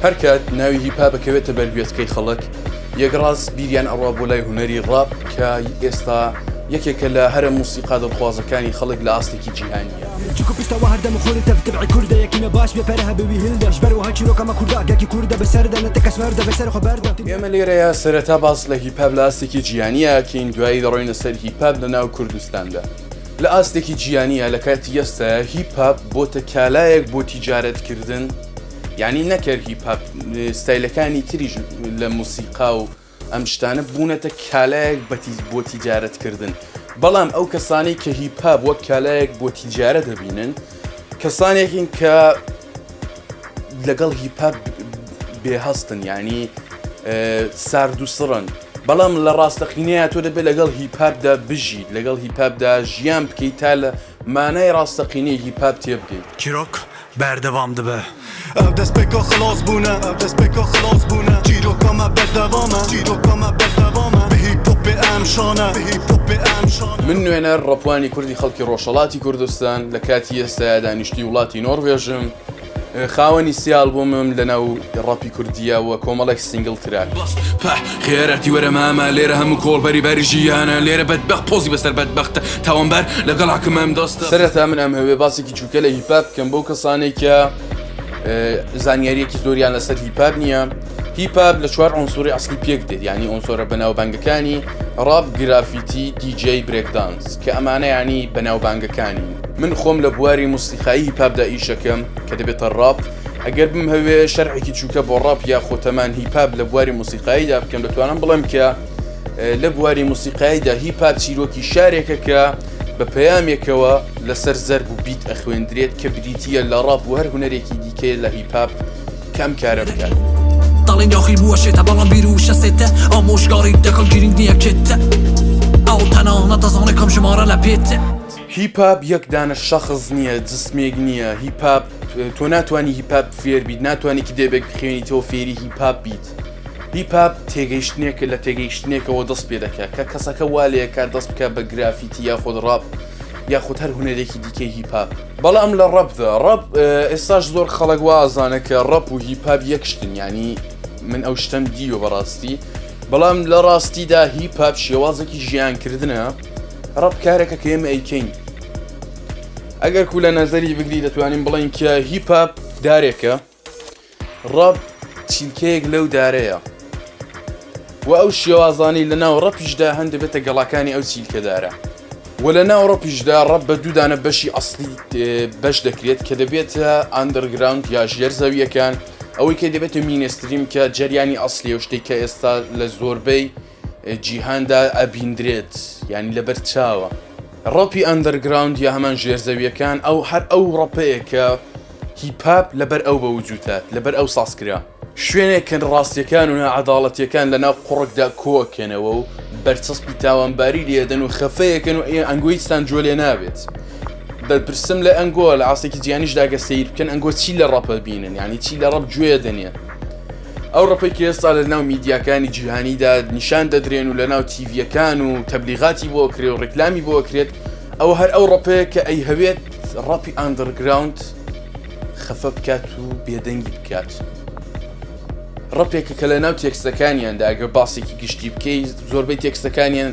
هەرکات ناوی هیپ هۆپ ئەکەوێتە بەر گوێچکەی خەڵک، یەکڕاست بیریان ئەڕوا بۆ لای هونەری ڕاپ کە ئێستا یەکێکە لە هەرە موسیقا دڵخوازەکانی خەڵک لە ئاستێکی جیهانییە. ئێمە لێرەیا سەرەتا باس لە هیپ هۆپ لە ئاستێکی جیهانییا ئەکەین، دوایی دەڕۆینە سەر هیپ هۆپ لە ناو کوردستاندا. لە ئاستێکی جیهانییا لە کاتی ئێستایا هیپ هۆپ بۆتە کالایەک بۆ تیجارەت کردن، یانی نەک هەر هیپ هۆپ ستایلەکانی تریش لە موسیقا و ئەم شتانە بوونەتە کالایەک بۆ تیجارەت کردن، بەڵام ئەو کەسانەی کە هیپ هۆپ وەک کالایەک بۆ تیجارە دەبینن کەسانێکین کە لەگەڵ هیپ هۆپ بێهەستن یانی سارد و سڕن بەڵام لە ڕاستەقینەیە تۆ دەبێت لەگەڵ هیپ هۆپدا بژیت لەگەڵ هیپ هۆپدا ژیان بکەیت تا لە مانای ڕاستەقینەی هیپ هۆپ تێبگەیت. چیرۆک بەردەوام دەبێ. ئەو دەستپێکا خلاص بوونە ئەو دەستپێکا خلاص بوونە چیرۆکا مە بەردەوامە چیرۆکا مە بەردەوامە بە هیپ هۆپێ ئەم شانە بە هیپ هۆپێ ئەم شانە. من نوێنەر ڕەپوانی کوردی خەڵکی ڕۆژهەڵاتی کوردستان لە کاتی ئێستایا دانیشتووی وڵاتی نۆڕڤێژم. خاوەنی سێ ئالبۆمم لەناو ڕەپی کوردییە و کۆمەڵێک single track. خێراتی وەرە مامە لێرە هەموو کۆڵبەری باری ژیانە لێرە بەدبەخت پۆزی بەسەر بەدبەختە تاوانبار لەگەڵ حاکم ئەم دەستە. سەرەتا من ئەمهەوێ باسێکی چووکە لە هیپاپ بکەم بەو کەسانەی کە زانیاریەکی زۆریان لەسەر هیپاپ نییە هیپاپ لە چوار عونسوری ئەسلی پێک دێت یعنی عونسۆرە بەناوبانگەکانی ڕاپ گرافیتی دیجەی breakdance کە ئەمانە یعنی بەناوبانگەکانین من خۆم لە بواری موسیقایی هیپاپدا ئیشەکەم کە دەبێتە ڕاپ ئەگەر بمهەوێ شەرحێکی چووکە بۆ ڕاپ یاخۆ تەمان هیپاپ لە بواری موسیقاییدا بکەم دەتوانم بڵێم کە لە بواری موسیقاییدا هیپاپ چیرۆکی شارێکە کە بە پەیامێکەوە لەسەر زەرب و beat ئەخوێندرێت کە بریتییە لە ڕاپ و هەر هونەرێکی دیکەیە لە هیپاپ کە ئەم کارە بکات. دەڵێن یاخی بووە شێتە بەڵام بیر و وشە سێتە ئامۆژگاری دەکەم گرنگ نییە کێتە ئەو تەنانەت دەزانێ کام ژمارە لە پێتە. هیپاپ یەک دانە شەخس نییە، جسمێک نییە، هیپاپ تۆ ناتوانی هیپاپ فێر بیت، ناتوانی کتێبێک بخوێنیتەوە فێری هیپاپ بیت. هیپاپ تێگەیشتنێکە لە تێگەیشتنێکەوە دەست پێ دەکات کە کەسەکە وا لێکات دەست بکات بە گرافیتی یاخود ڕاپ یاخود هەر هونەرێکی دیکەی هیپاپ. بەڵام لە ڕەپدا ڕەپ ئێستاش زۆر خەڵک وا ئەزانە کە ڕەپ و هیپاپ یەک شتن یانی من ئەو شتەم دیوە بەڕاستی بەڵام لە ڕاستیدا هیپاپ شێوازێکی ژیانکردنە ڕەپ کارێکە کە ئێمە ئەیکەین ئەگەر کو لە نەزەری بگری دەتوانین بڵێین کە هیپاپ دارێکە ڕەپ چیلکەیەک لەو دارەیە و ئەو شێوازانەی لە ناو ڕەپیشدا هەن دەبێتە گەڵاکانی ئەو چیلکەدارە و لە ناو ڕەپیشدا ڕەپ بە دوو دانە بەشی ئەسلی بەش دەکرێت کە دەبێتە underground یا ژێر زەویەکان ئەوەی کە دەبێتە mainstream کە جەریانی ئەسلی و شتێک کە ئێستا لە زۆربەی جیهاندا ئەبیندرێت یانی لەبەر چاوە. ڕەپی underground یا هەمان ژێرزەویەکان ئەو هەر ئەو ڕەپەیە کە هیپاپ لەبەر ئەو بە وجود هات لەبەر ئەو ساز کرا. شوێنێکن ڕاستیەکان و ناعەداڵەتیەکان لەناو قوڕگدا کۆئەکەنەوە و بەرچەسپی تاوانباری لێدەن و خەفەیەکەن و ئەنگۆ هیچتان گوێ لێ نابێت. دەپرسم لە ئەنگۆ لە ئاستێکی جیهانیشدا گەر سەیر بکەن ئەنگۆ چی لە ڕەپ ئەبینن یانی چی لە ڕەپ گوێ دەنێ؟ ئەو ڕەپەی کە ئێستا لە ناو میدیاکانی جیهانیدا نیشان دەدرێن و لە ناو تیڤیەکان و تەبلیغاتی بۆ کرێ و ڕیکلامی بۆ کرێت ئەوە هەر ئەو ڕەپەیە کە ئەیهەوێت ڕەپی underground خەفە بکات و بێدەنگی بکات. ڕەپێکە کە لە ناو تێکستەکانیاندا ئەگەر باسێکی گشتی بکەیت زۆربەی تێکستەکانیان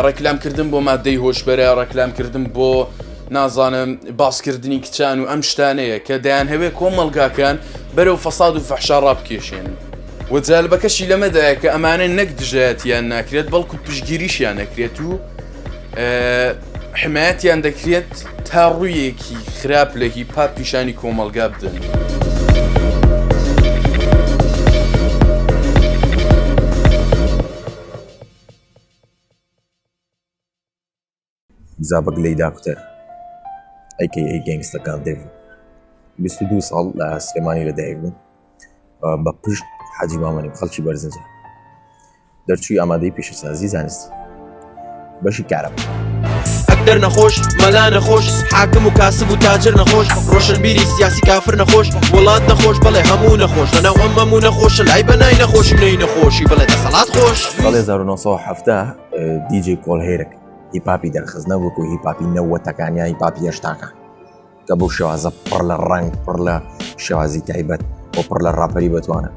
ڕێکلامکردن بۆ مادەی هۆشبەرە ڕێکلامکردن بۆ نازانم باسکردنی کچان و ئەم شتانەیە کە دەیانهەوێ کۆمەڵگاکان بەرەو فەساد و فەحشا ڕابکێشێن و جالبەکەشی لەمەدایە کە ئەمانە نەک دژایەتیان ناکرێت بەڵکو پشتگیریشیان نەکرێت و حمایەتیان دەکرێت تا ڕوویەکی خراپ لە هیپاپ پیشانی کۆمەڵگا بدەن. زابەک لەی داکتەر AKA گەنگستەکان دێڤ 22 ساڵ لە سلێمانی لەدایک بوو بە پشت حەجی مامەنی خەڵکی بەرزنجە دەرچووی ئامادەی پیشەسازی زانستی بەشی کارەبا. ئەکتەر نەخۆش مەلا نەخۆش حاکم و کاسب و تاجر نەخۆش ڕۆشنبیری سیاسی کافر نەخۆش وڵات نەخۆش بەڵێ هەموو نەخۆش لەناو ئەم هەموو نەخۆشە لای بەنای نەخۆشی نەی نەخۆشی بڵێ دەسەڵات خۆش. ساڵی 1970 دیجەی کۆڵ هێرک هیپاپی دەرخست نەک وەکو هیپاپی نەوەتەکان یا هیپاپی هەشتاکان کە بەو شێوازە پڕ لە ڕەنگ پڕ لە شێوازی تایبەت. و پڕ لە ڕاپەری بەتوانە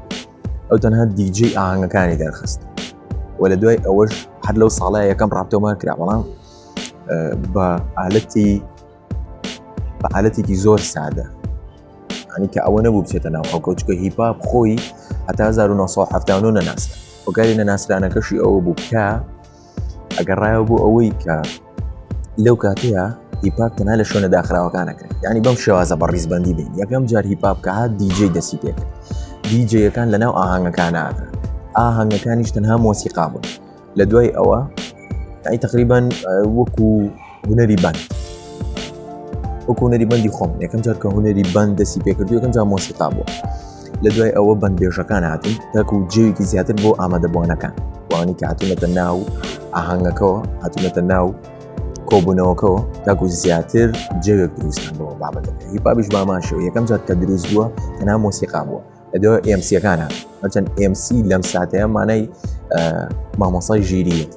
ئەو تەنها دیجەی ئاهەنگەکانی دەرخست و لە دوای ئەوەش هەر لەو ساڵە یەکەم ڕاپ تۆمار کرا بەڵام بە ئالەتی بە ئالەتێکی زۆر سادە ینی کە ئەوە نەبوو بچێتە ناو خەڵکەوە چکە هیپاپ خۆی هەتا 1970 نەناسرا هۆکاری نەناسرانەکەشی ئەوە بوو کە ئەگەڕایەوە بۆ ئەوەی کە لەو کاتەیە هیپاپ تەنها لە شوێنە داخراوەکان کرد ینی بەم شێوازە بە ڕیزبندی بین یەکەم جار هیپاپ کە هات دیجەی دەسی پێکرد دیجەیەکان لە ناو ئاهەنگەکان هاتن ئاهەنگەکانیش تەنها مۆسیقا بوون لە دوای ئەوە یعنی تقریبان وەکو هونەری بند وەکو هونەری بەندی خۆم یەکەم جار کە هونەری بند دەسی پێکرد یەکەم جار مۆسیقا بوو لە دوای ئەوە بەندبێژەکان هاتن تاکو جێوێکی زیاتر بۆ ئامادەبووانەکان وانی کە هاتوونەتە ناو ئاهەنگەکەەوە هاتوونەتە ناو کۆبوونەوەکەەوە تاکو زیاتر جێوێک دروستکەن بۆ بابەتەکە هیپاپیش بامانشەوە یەکەم جار کە دروست بووە تەنها مۆسیقا بووە لە دوای MC ەکان هات هەرچەند MC لەم ساتەیە مانای مامۆسای ژیریت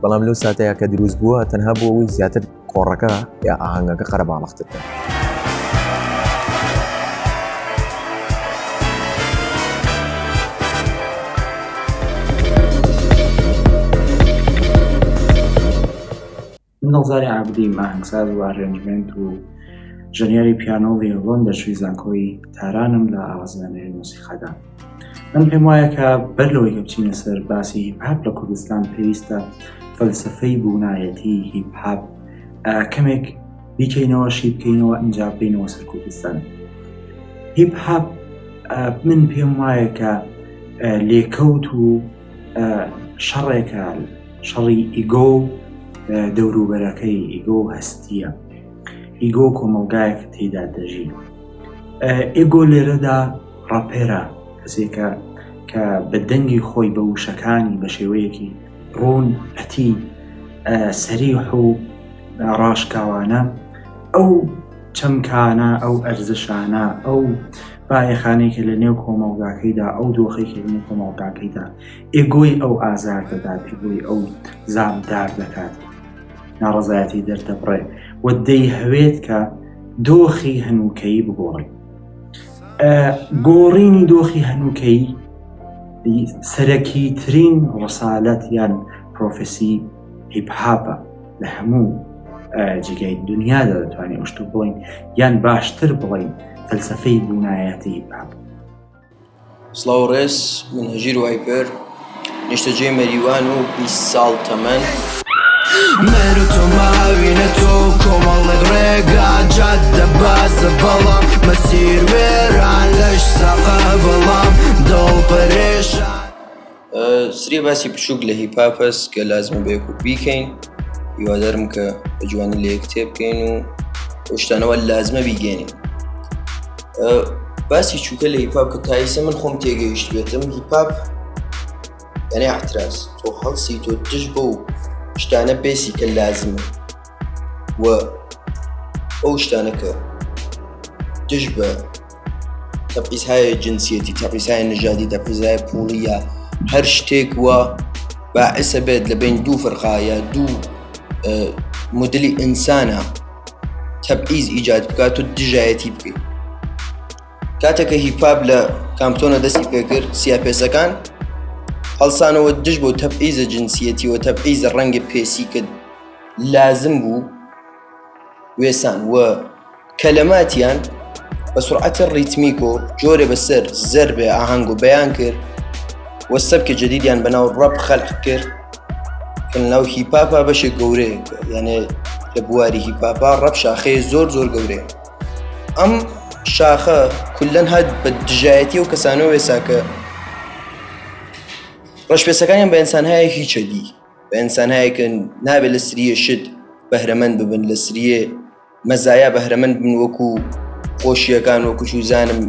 بەڵام لەو ساتەیە کە دروست بووە تەنها بۆ ئەوەی زیاتر کۆڕەکە یا ئاهەنگەکە قەرەباڵختر بکەن. من دڵزاری عابدیم، ئاهەنگساز و arrangement و ژەنیاری پیانۆ و ڤیۆلۆن دەرچووی زانکۆی تارانم لە ئاوازدانەری مۆسیقادا. من پێم وایە کە بەر لەوەی کە بچینە سەر باسی هیپ هاپ لە کوردستان پێویستە فەلسەفەی بوونایەتی هیپ هاپ کەمێک بیکەینەوە شی بکەینەوە ئینجا بینەوە سەر کوردستان. هیپ هاپ من پێم وایە کە لێکەوت و شەڕێکە شەڕی ئیگۆ و دەوروبەرەکەی ئیگۆ و هەستیە ئیگۆ کۆمەڵگایەک تێدا دەژی ئیگۆ لێرەدا ڕاپێرە کەسێکە کە بە دەنگی خۆی بە وشەکانی بە شێوەیەکی ڕوون پەتی سەریح و ڕاشکاوانە ئەو چەمکانە، ئەو ئەرزشانە، ئەو بایەخانەی کە لە نێو کۆمەڵگاکەیدا، ئەو دۆخەی کە لە نێو کۆمەڵگاکەیدا ئێگۆی ئەو ئازار دەدات، ئێگۆی ئەو زامدار دەکات، ناڕەزایەتی دەردەبڕێ و دەیهەوێت کە دۆخی هەنووکەیی بگۆڕێ. گۆڕینی دۆخی هەنووکەیی سەرەکی ترین ڕسالەت یان prophecy هیپ هاپە لە هەموو جێگای دنیادا دەتوانین ئەو شتە بڵین یان باشتر بڵین فەلسفەی بوونایەتی هیپ هاپ. سڵاو ڕێز من هەژیر وایپەر نیشتەجێی مەریوان و 20 ساڵ تەمەن. من و تۆ ماوینە تۆ کۆمەڵێک ڕێگا جادە بازە بەڵام مەسیر وێران لەش ساقە بەڵام دڵ پەرێشان. سریە باسی بچووک لە هیپاپ هەس کە لازمە بەیەک و بیکەین هیوادارم کە بە جوانی لە یەک تێبکەین و ئەو شتانەوە لازمە بیگەێنین باسی چووکە لە هیپاپ کە تایسە من خۆم تێگەیشت بێتم هیپاپ یعنی اعتراض تۆ هەڵسی تۆ دژ بەو شتانە بێسی کە لازمە و ئەو شتانە کە دژ بە تەبعیزهای جنسیەتی تەبعیزهای نژادی تەبعیزهای پوڵی یا هەر شتێک وە باعسە بێت لە بین دوو فرقا یا دوو مدلی ئینسانە تەبعیز ئیجاد بکات و دژایەتی بکەیت کاتێک کە هیپاپ لە کامپتۆنە دەستی پێکرد سیاپێسەکان هەڵسانەوە دژ بۆ تەبعیزە جنسیەتی و تەبعیزە ڕەنگە پێسی کە لازم بوو وێسان و کەلەماتیان بە سرعەتی ڕیتمیک و جۆرێ بەسەر زەربێ ئاهەنگ و بەیان کرد و سەبکە جدیدیان بەناو ڕەپ خەلق کرد کە لەناو هیپاپا بەشێک گەورەیە یانێ لە بواری هیپاپا ڕەپ شاخەیە زۆر زۆر گەورەیە ئەم شاخە کولەن هات بە دژایەتی و کەسانەوە وێسا کە ڕەشپێسەکانیان بە ئینسانهایە هیچە دی بە ئینسانهایەکە نابێت لە سریە شت بەهرەمەند ببن لە سریە مەزایا بەهرەمەند بن وەکو خۆشیەکان وەکو چوزانم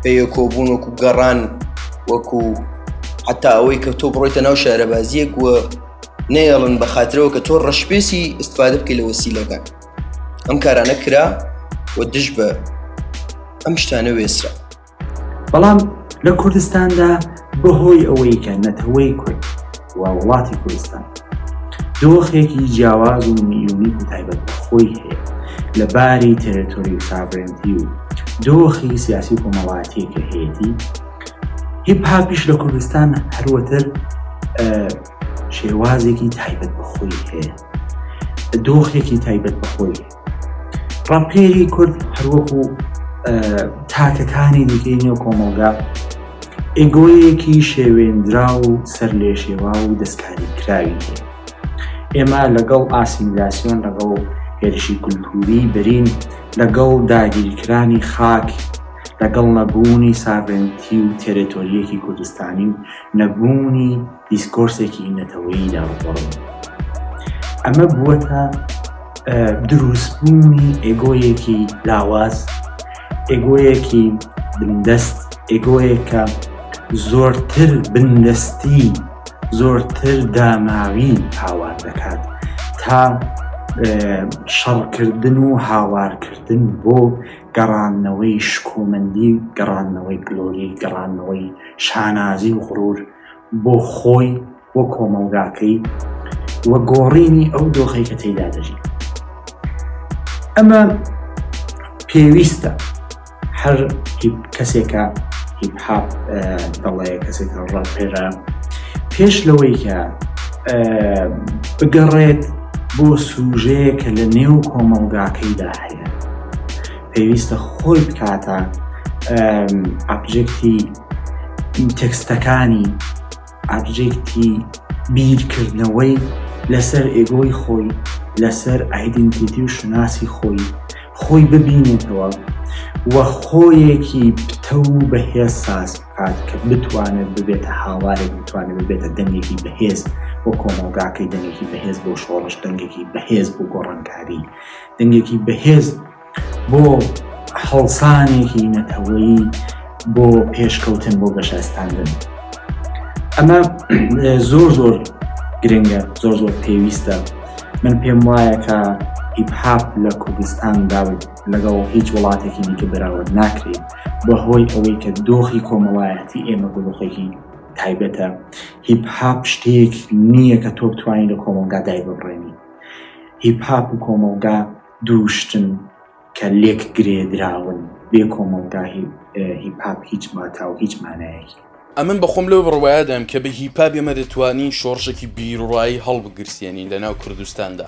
پێیەکۆبوون وەکو گەڕان وەکو حتا ئەوەی کە تۆ بڕۆیتە ناو شارەبازیەک وە نەیەڵن بە خاترەوە کە تۆ ڕەشپێسی استفادە بکەی لە وەسیلەکان ئەم کارانە کرا و دژ بە ئەم شتانە وێسرا. بەڵام لە کوردستاندا بەهۆی ئەوەی کە نەتەوەی کورد و وڵاتی کوردستان دۆخێکی جیاواز و unique و تایبەت بە خۆی هەیە لە باری territory و sovereignty و. دۆخی سیاسی و کۆمەڵایەتی کە هەیەی هیپ هاپیش لە کوردستان هەروەتر شێوازێکی تایبەت بە خۆی هەیە دۆخێکی تایبەت بە خۆی هەیە ڕاپێری کورد هەروەکو تاکەکانی دیکەی نێو کۆمەڵگا ئێگۆیەکی شێوێندرا و سەر لێشێوا و دەستکاری کراوی هەیە ئێمە لەگەڵ ئاسیمیلاسیۆن لەگەڵ هێرشی کولتوری بەرین لەگەڵ داگیرکرانی خاک لەگەڵ نەبوونی sovereignty و territory یەکی کوردستانی و نەبوونی discourse ێکی نەتەوەییدا ڕووبەڕووین. ئەمە بووەتە دروستبوونی ego یەکی لاواز، ego یەکی بندەست، ego یەک کە زۆرتر بندەستی، زۆرتر داماوی هاوار دەکات تا شەڕکردن و هاوارکردن بۆ گەڕاندنەوەی شکۆمەندی، گەڕاندنەوەی glory، گەڕاندنەوەی شانازی و غرور بۆ خۆی، بۆ کۆمەڵگاکەی و گۆڕینی ئەو دۆخەی کە تێیدا دەژی. ئەمە پێویستە هەر کەسێکە هیپ هاپ دەڵێ کەسێکە ڕاپێرە پێش لەوەی کە بگەڕێت بۆ سوژەیە کە لە نێو کۆمەڵگاکەیدا هەیە پێویستە خۆی بکاتە object ی تێکستەکانی object ی بیرکردنەوەی لەسەر ego ی خۆی لەسەر identity و شوناسی خۆی خۆی ببینێتەوە و خۆیەکی پتەو و بەهێز ساز بکات کە بتوانێت ببێتە هاوارێک بتوانێت ببێتە دەنگێکی بەهێز بۆ کۆمەڵگاکەی دەنگێکی بەهێز بۆ شۆڕش دەنگێکی بەهێز بۆ گۆڕانکاری دەنگێکی بەهێز بۆ هەڵسانێکی نەتەوەیی بۆ پێشکەوتن بۆ گەشەستاندن ئەمە زۆر زۆر گرنگە زۆر زۆر پێویستە من پێم وایە کە هیپهاپ لە کوردستاندا لەگەڵ هیچ وڵاتێکی دیکە بەراورد ناکرێت بەهۆی ئەوەی کە دۆخی کۆمەڵایەتی ئێمە بۆ دۆخێکی تایبەتە هیپهاپ شتێک نییە کە تۆ بتوانانی لە کۆمەڵگا دای ببڕێنی هیپهاپ و کۆمەڵگا دوو شتن کە لێک گرێدراون، بێ کۆمەڵگا هیپ هاپ هیچ واتا و هیچ مانایەکی. ئەمن بە خۆم لەو بڕوایەدام کە بە هیپ هاپ ئێمە دەتوانین شۆڕشێکی بیروڕایی هەڵبگرسێنین لە ناو کوردستاندا.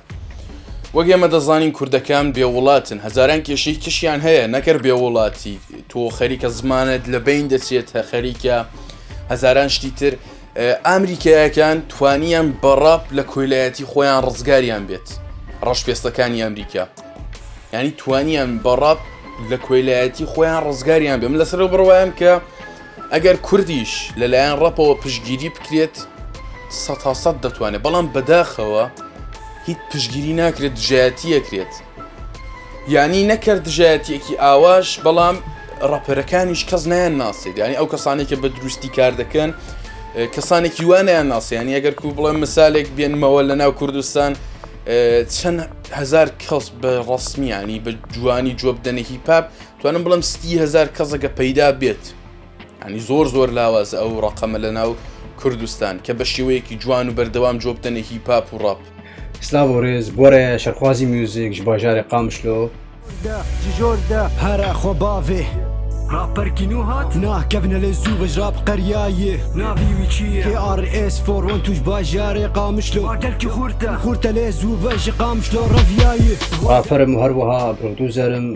وەک ئێمە دەزانین کوردەکان بێ وڵاتن، هەزاران کێشەی ترشیان هەیە نەکەر بێ وڵاتی، تۆ خەریکە زمانت لە بەین دەچێت، خەریکە هەزاران شتی تر. ئامریکایەکان توانیان بە ڕاپ لە کۆیلایەتی خۆیان ڕزگاریان بێت ڕەشپێستەکانی ئەمریکا ینی توانیان بە ڕاپ لە کۆیلایەتی خۆیان ڕزگاریان بێ من لەسەر بڕوایم کە ئەگەر کوردیش لەلایەن ڕەپەوە پشگیری بکرێت سە دەتوانێت بەڵام بەداخەوە هیچ پشگیری ناکرێت دژایەتیەکرێت یانی نەکرد دژایەتیەکی ئاواش بەڵام ڕەپەرەکانیش کەس نایان ناسێت یانی ئەو کەسانێک کە بە دروستی کار دەکەن کەسانێکی وانیان ناسیانی ئەگەر کو بڵێم مثالێک بێنمەوە لە ناو کوردستان چەند هزار کەس بە ڕسمیانی بە جوانی جواب بدەنە هیپاپ توانم بڵم ستی هزار کەسەکە پەیدا بێت ینی زۆر زۆر لاواز ئەو ڕقەمە لە ناو کوردستان کە بە شێوەیەکی جوان و بەردەوام جۆ بدەنە هیپاپ و ڕاپ. سلاv و رێز بۆرە شەرخوازی میوزیک ji bajarê Qamişlo. هەرە خۆ باڤێ ڕاپەرکی نوو هات نا کەڤنە لێ زوو ڤەژ ڕاپ قەریایێ ناڤی وی چییە KRS فۆر وەن توش باژارێ قامشلۆ گەلکی خورتە خورتە لێ زوو ڤەژ قامشلۆ ڕەڤیایێ. ڕاپەرم و هەروەها پرۆدوزەرم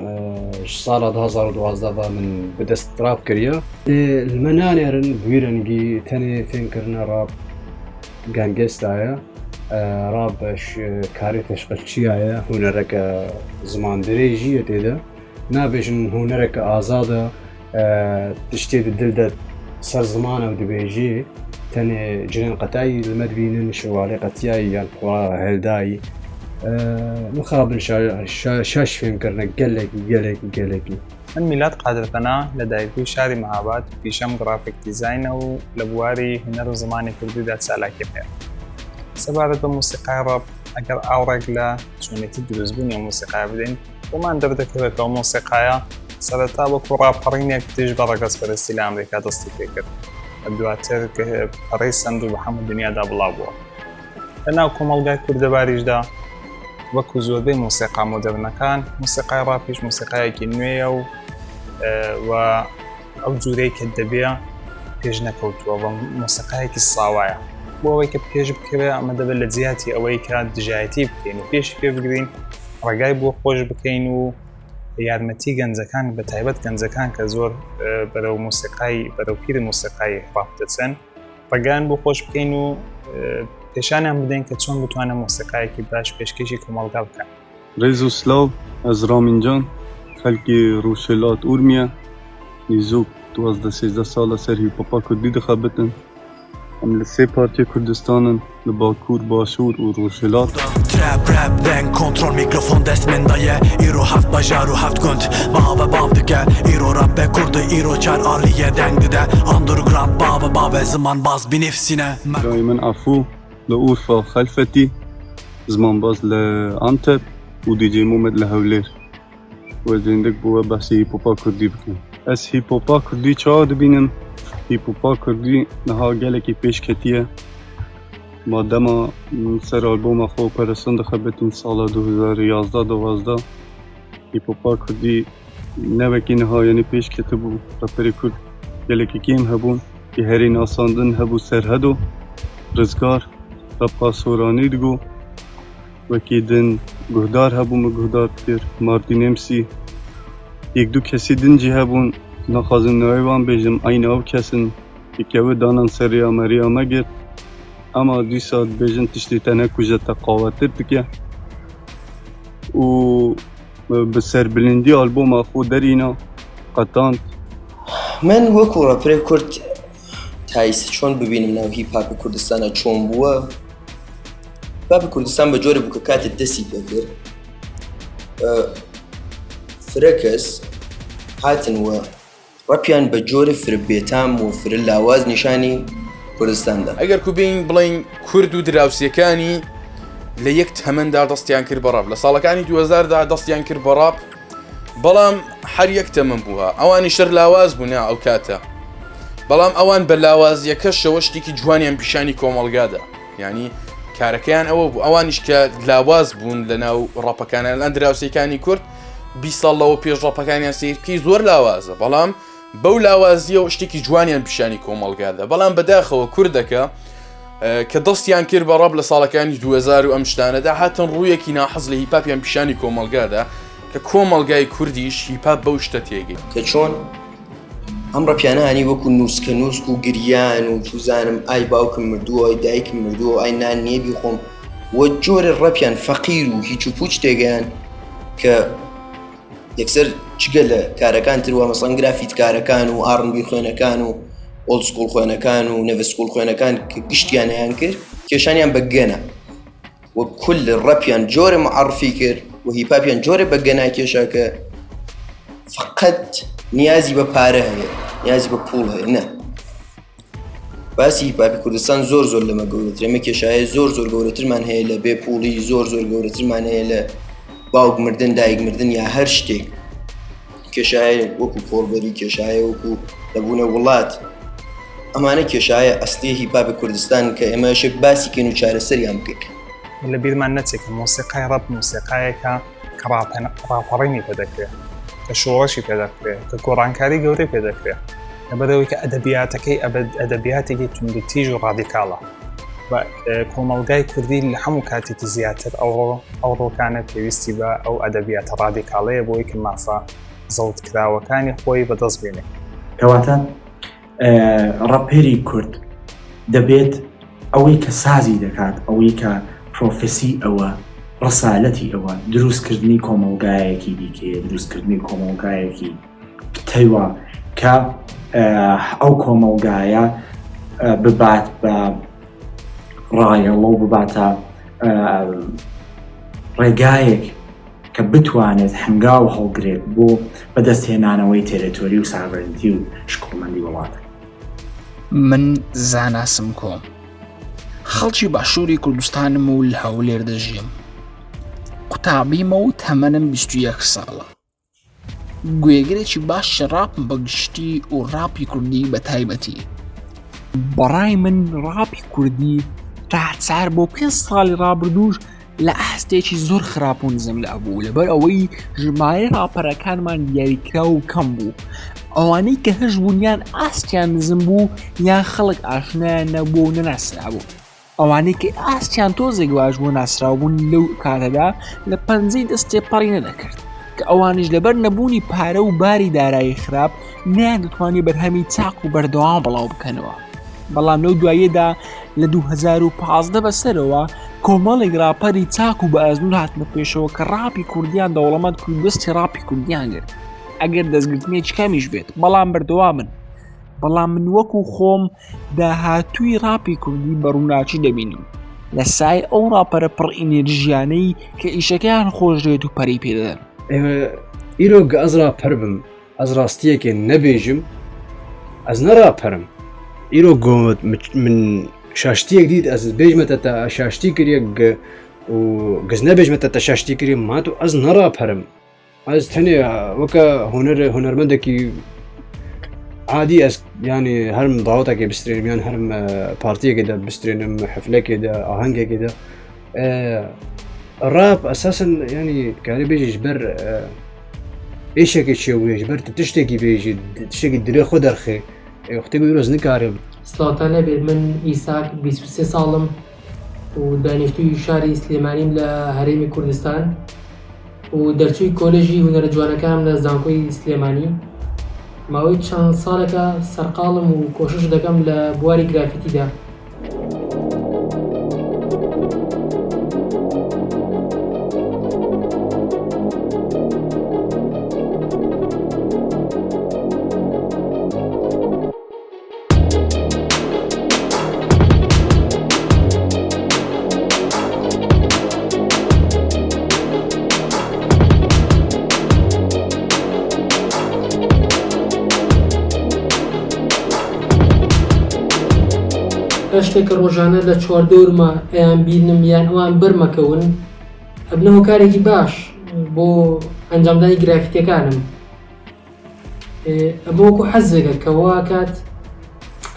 ji sala 2012 ve min bi dest rap kiriye. Li me nanêrin bi wî rengî tenê fêmkirina rap gangestayê rap karê teşqelçiyayê hunereke zimandirêjî ye tê de nabêjin hunereke azad e tiştê di dil de ser ziman ew dibêjê tenê cilên qetayî li me dibînin şewalê qetiyayî yan xwe hildayî mixabin şaş fêmkirine gelekî gelekî gelekî من میلاد قادرپەنا، لە دایکبووی شاری مەهاباد، پیشەم گڕافیک دیزاینە و لە بواری هونەر و زمانی کوردیدا چالاکیم هەیە. سەبارەت بە مۆسیقای ڕەپ، ئەگەر ئاوڕێک لە چۆنێتی دروستبوونی ئەو مۆسیقایە بدەین، بۆمان دەردەکەوێت کە ئەو مۆسیقایە سەرەتا وەکوو ڕاپەڕینێک دژ بە ڕەگەزپەرستی لە ئەمریکا دەستی پێکرد و دواتر پەرەی سەند و بە هەموو دنیادا بڵاو بووە. لە ناو کۆمەڵگای کوردەواریشدا وەکو زۆربەی مۆسیقا مۆدێرنەکان، مۆسیقای ڕاپیش مۆسیقایەکی نوێیە و و ئەو جوورەی کە دەبێ پێش نەکەوتووە بە مۆسیقایەکی ساوایە بۆ ئەوەی کە پێش بکەوێ ئەمە دەبێت لە جیاتی ئەوەی کە دژایەتی بکەین و پێشی پێ بگرین ڕێگای بۆ خۆش بکەین و یارمەتی گەنجەکان بە تایبەت گەنجەکان کە زۆر بەرەو مۆسیقای بەرەو پیری مۆسیقای ڕاپ دەچن ڕێگایان بۆ خۆش بکەین و پێشانیان بدەین کە چۆن بتوانن مۆسیقایەکی باش پێشکەشی کۆمەڵگا بکەن. ڕێز و سلاو ئەز ڕامین جان خەلکی ڕوژهلات ئورمیە نیزوک 12 13 سالە سەر هیپۆپا کوردی دخەبتن ئەم لە سێ پارچەی کوردستانن لە باکوور باشوور و ڕوژهلات. Trap rap deng kontrol mikrofon dest min de ye Îro heft bajar û heft gund bave bav dike Îro rap be kurd e îro çar alî ye deng dide Underground bave bave ziman baz binivsîne Me Birayê min Efû li Urfa Xelfetî, zimanbaz li Antep û DJ Momed li Hewlêr. We zêndik bo we behsê hîpopa kurdî bikim. Ez hîpopa kurdî çawa dibînim? Hîpopa kurdî niha gelekî pêş ketiye. Ma dema min ser alboma xwe Operasyon dixebitîn sala 2011 12 hîpopa kurdî ne wekî niha yanî pêş ketibû. Reperê kurd gelekî kêm hebûn. Yê herî nasandin hebû Serhedo, Rizgar, Repa Soranî digot. Wekî din guhdar hebû min guhdar dikir, Mardîn MC. Yek du kesî din jî hebûn, naxwazim navê wan bêjim, eynî ew kes in. Dikewe danan ser rêya me, rêya me girt. Ema dîsa dibêjin tiştê te nekuje te qawetir dike. Û bi serbilindî alboma xwe derîna, qetand. من وەکو ڕەپرێ کورد تایسە چۆن ببینم ناو هیپ هاپی کوردستانە چۆن بووە هیپ هاپی کوردستان بە جۆرە بوو کە کاتێک دەستی پێکرد فرە کەس هاتن وە ڕەپیان بە جۆرە فرە بێتام و فرە لاواز نیشانی کوردستاندا. ئەگەر کو بێین بڵێین کورد و دراوسێکانی لە یەک تەمەندا دەستیان کرد بە ڕاپ لە ساڵەکانی 2000 دا دەستیان کرد بە ڕاپ بەڵام هەر یەک تەمەن بووە ئەوانی شەر لاواز بوون ئەو کاتە بەڵام ئەوان بە لاوازیەکەشەوە شتێکی جوانیان پیشانی کۆمەڵگادا یعنی کارەکەیان ئەوە بوو ئەوانیش کە لاواز بوون لە ناو ڕەپەکانیان لەن دراوسێکانی کورد 20 ساڵ لەوە پێش ڕەپەکانیان سیرکەی زۆر لاوازە بەڵام بەو لاوازیەوە شتێکی جوانیان پیشانی کۆمەڵگادا بەڵام بەداخەوە کوردەکە کە دەستیان کرد بە ڕەپ لە ساڵەکانی 2000 و ئەم شتانەدا هاتن ڕوویەکی ناحەز لە هیپاپیان پیشانی کۆمەڵگادا کە کۆمەڵگای کوردیش هیپاپ بەو شتە تێگەی. کە چۆن ئەم ڕەپیانە هانی وەکو نووسکە نووسک و گریان و چوزانم ئای باوکم مردووە ئای دایکم مردووە ئای نان نییە بیخۆم و جۆرە ڕەپیان فەقیر و هیچ و پوچ تێگەیان کە یەکسەر جگە لە کارەکان تر وا مەسەڵەن گرافیتکارەکان و R&B خوێنەکان و old school خوێنەکان و new school خوێنەکان کە گشتیانیان کرد کێشانیان بە گەنە و کل ڕەپیان جۆرە معرفی کرد و هیپاپیان جۆرە بە گەنا کێشا کە فقط نیازی بە پارە هەیە نیازی بە پوڵ هەیە نە باسی هیپاپی کوردستان زۆر زۆر لەمە گەورەتر ئێمە کێشایە زۆر زۆر گەورەترمان هەیە لە بێ پوڵی زۆر زۆر گەورەترمان هەیە لە باوک مردن دایک مردن یا هەر شتێک کێشایە وەکو کۆڵبەری کێشایە وەکو نەبوونە وڵات ئەمانە کێشایە ئەسلی هیپاپی کوردستان کە ئێمە شێک باسی کەین و چارەسەریان بکەین لە بیرمان نەچێت کە مۆسیقای ڕەپ مۆسیقایەکە کە ڕاپەڕینی پێ دەکرێت کە شۆڕشی پێ دەکرێت کە گۆڕانکاری گەورەی پێ دەکرێت لەبەرەوەی کە ئەدەبیاتەکەی ئەدەبیاتێکی توندوتیژ و ڕادیکاڵە و کۆمەڵگای کوردی لە هەموو کاتێکی زیاتر ئەوڕۆ ئەوڕۆکانە پێویستی بە ئەو ئەدەبیاتە ڕادیکاڵەیە بۆی کە مافە زەوتکراوەکانی خۆی بەدەست بێنێ. کەواتە ڕەپێری کورد دەبێت ئەوەی کە سازی دەکات ئەوەی کە پرۆفسی ئەوە ڕسالەتی ئەوە دروستکردنی کۆمەڵگایەکی دیکەیە دروستکردنی کۆمەڵگایەکی پتەوە کە ئەو کۆمەڵگایە ببات بە ڕایەڵە و بباتە ڕێگایەک کە بتوانێت هەنگاو هەڵگرێت بۆ بەدەستهێنانەوەی territory و sovereignty و شکۆمەندی وڵاتەکە. من زانا سمکۆم خەڵکی باشووری کوردستانم و لە هەولێر دەژیم قوتابیمە و تەمەنم 21 ساڵە گوێگرێکی باشی ڕاپم بە گشتی و ڕاپی کوردی بە تایبەتی. بەڕای من ڕاپی کوردی تا چار بۆ پێنج ساڵی ڕابردووش. لە ئاستێکی زۆر خراپ و نزمدا بوو لەبەر ئەوەی ژمارەی ڕاپەرەکانمان دیاریکراو و کەم بوو ئەوانەی کە هەش بوون یان ئاستیان نزم بوو یان خەڵک ئاشنایان نەبوو و نەناسرابوو ئەوانەی کە ئاستیان تۆزێک باش بوو ناسراو بوون لەو کاتەدا لە پەنجەی دەست تێپەڕی نەدەکرد کە ئەوانیش لەبەر نەبوونی پارە و باری دارایی خراپ نەیاندەتوانی بەرهەمی چاک و بەردەوام بڵاو بکەنەوە بەڵام لەو دواییەدا لە 2015 بەسەرەوە کۆمەڵێک ڕاپەری چاک و بە ئەزموون هاتنە پێشەوە کە ڕاپی کوردیان دەوڵەمەند کرد و دەستی ڕاپی کوردیان گرت ئەگەر دەستگرتنێکی کەمیش بێت بەڵام بەردەوامن بەڵام من وەکو خۆم داهاتووی ڕاپی کوردی بە ڕووناکی دەبینم لە سای ئەو ڕاپەرە پڕ ئینێرژیانەی کە ئیشەکەیان خۆش دەوێت و پەرەی پێدەدەن. ئیرۆ گە ئەز ڕاپەر بم ئەز ڕاستیەکێ نەبێژم ئەز نە ڕاپەرم ئیرۆ گۆمت من شاشتیەک دیت ئەز بێژمەتە تا شاشتی کریە و گز نەبێژمەتە تە شاشتی کری مات و ئەز نە ڕاپەرم ئەز تەنێ وەکە هونەر هونەرمەندێکی عادی ئەس ینی هەرم داوەتێکی بسترێنم یان هەرم پارتیەکە دە بسترێنم حفلێکی دە ئاهەنگێکی دە ڕاپ ئەساسن ینی کاری بێژیش بەر ئێشێکی چێوێش بەر تشتێکی بێژی تشتێکی درێ خۆ دەرخێ وەختێک ڕۆز نکارم سڵاوتان لێبێت من ئیساک 23 ساڵم و دانیشتووی شاری سلێمانیم لە هەرێمی کوردستان و دەرچووی کۆلێژی هونەرە جوانەکانم لە زانکۆی سلێمانی. ماوەی چەند ساڵێکە سەرقاڵم و کۆشش دەکەم لە بواری گرافیتیدا. شتێک کە ڕۆژانە لە چواردەورما ئەیان بینم یان ئەوان بەرمەکەون ئەبنە هۆکارێکی باش بۆ ئەنجامدانی گرافیتەکانم ئەمە وەکو حەزێکە کە واکات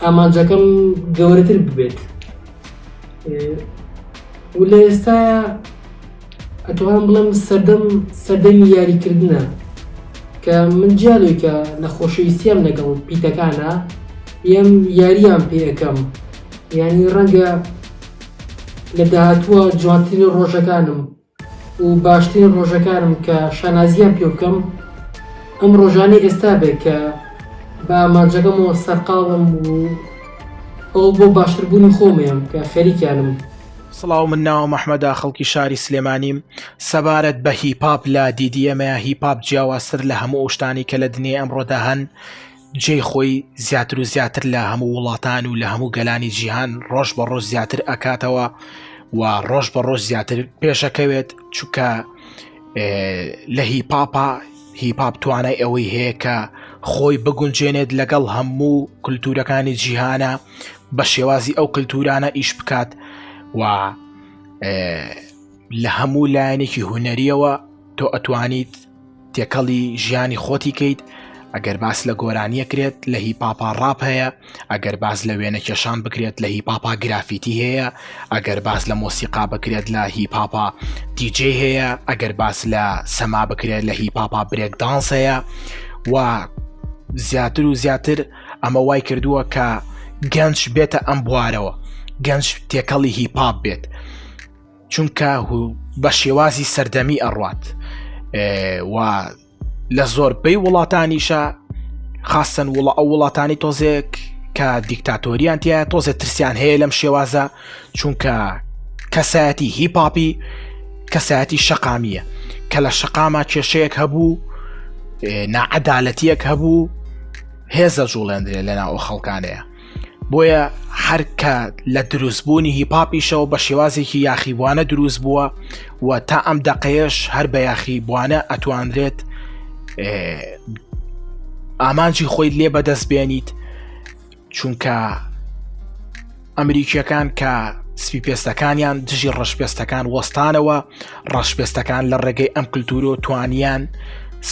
ئامانجەکەم گەورەتر ببێت و لە ئێستاە ئەتوانم بڵێم سەردەم سەردەمی یاریکردنە کە من جیالۆی کە لە خۆشەویستیام لەگەڵ پیتەکانە یەم یاریان پێ ئەەکەم یعنی ڕەنگە لە داهاتووە جوانترین ڕۆژەکانم و باشترین ڕۆژەکانم کە شانازیان پێ بکەم ئەم ڕۆژانەی ئێستا بێت کە بە ئامانجەکەمەوە سەرقاڵم و ئەو بۆ باشتربوونی خۆمەیەم کە خەریکیانم. سڵاو من ناوم ئەحمەدە خەڵکی شاری سلێمانیم سەبارەت بە هیپاپ لە دیدی ئێمەیە هیپاپ جیاوازتر لە هەموو ئەو شتانەی کە لە دنیای ئەمڕۆدا هەن جێی خۆی زیاتر و زیاتر لە هەموو وڵاتان و لە هەموو گەلانی جیهان ڕۆژ بە ڕۆژ زیاتر ئەکاتەوە و ڕۆژ بە ڕۆژ زیاتر پێشەکەوێت چونکە لە هیپاپا هیپاپ توانای ئەوەی هەیە کە خۆی بگونجێنێت لەگەڵ هەموو کولتورەکانی جیهانە بە شێوازی ئەو کللتورانە ئیش بکات و لە هەموو لایەنێکی هونەریەوە تۆ ئەتوانیت تێکەڵی ژیانی خۆتی کەیت ئەگەر باس لە گۆرانیە کرێت لە هی پاپا ڕاپ هەیە ئەگەر باس لە وێنە کێشان بکرێت لە هی پاپا گرافیتی هەیە ئەگەر باس لە مۆسیقا بکرێت لە هی پاپا دیجێ هەیە ئەگەر باس لە سەما بکرێت لە هی پاپا break dance هەیە و زیاتر و زیاتر ئەمە وای کردووە کە گەنج بێتە ئەم بوارەوە گەنج تێکەڵی هی پاپ بێت چونکە بە شێوازی سەردەمی ئەڕوات و لە زۆربەی وڵاتانیشە خاستن وڵە ئەو وڵاتانی تۆزێک کە دیکتاتۆریان تایە تۆزێ ترسیان هەیە لەم شێوازە چونکە کەسایەتی هیپاپی کەسایەتی شەقامیە کە لە شەقاما کێشەیەک هەبوو ناعەدالەتیەک هەبوو هێزە جوڵێندرێ لەناو ئەو خەڵکانەیە بۆیە هەر کە لە دروستبوونی هیپاپیشەوە بە شێوازێکی یاخیبوانە دروست بووە و تا ئەم دەقەیەش هەر بە یاخیبوانە ئەتوانرێت ئامانجی خۆی لێ بەدەست بێنیت چونکە ئەمریکیەکان کە سپی پێستەکانیان دژی ڕەشپێستەکان وەستانەوە ڕەشپێستەکان لە ڕێگەی ئەم کللتورۆ توانیان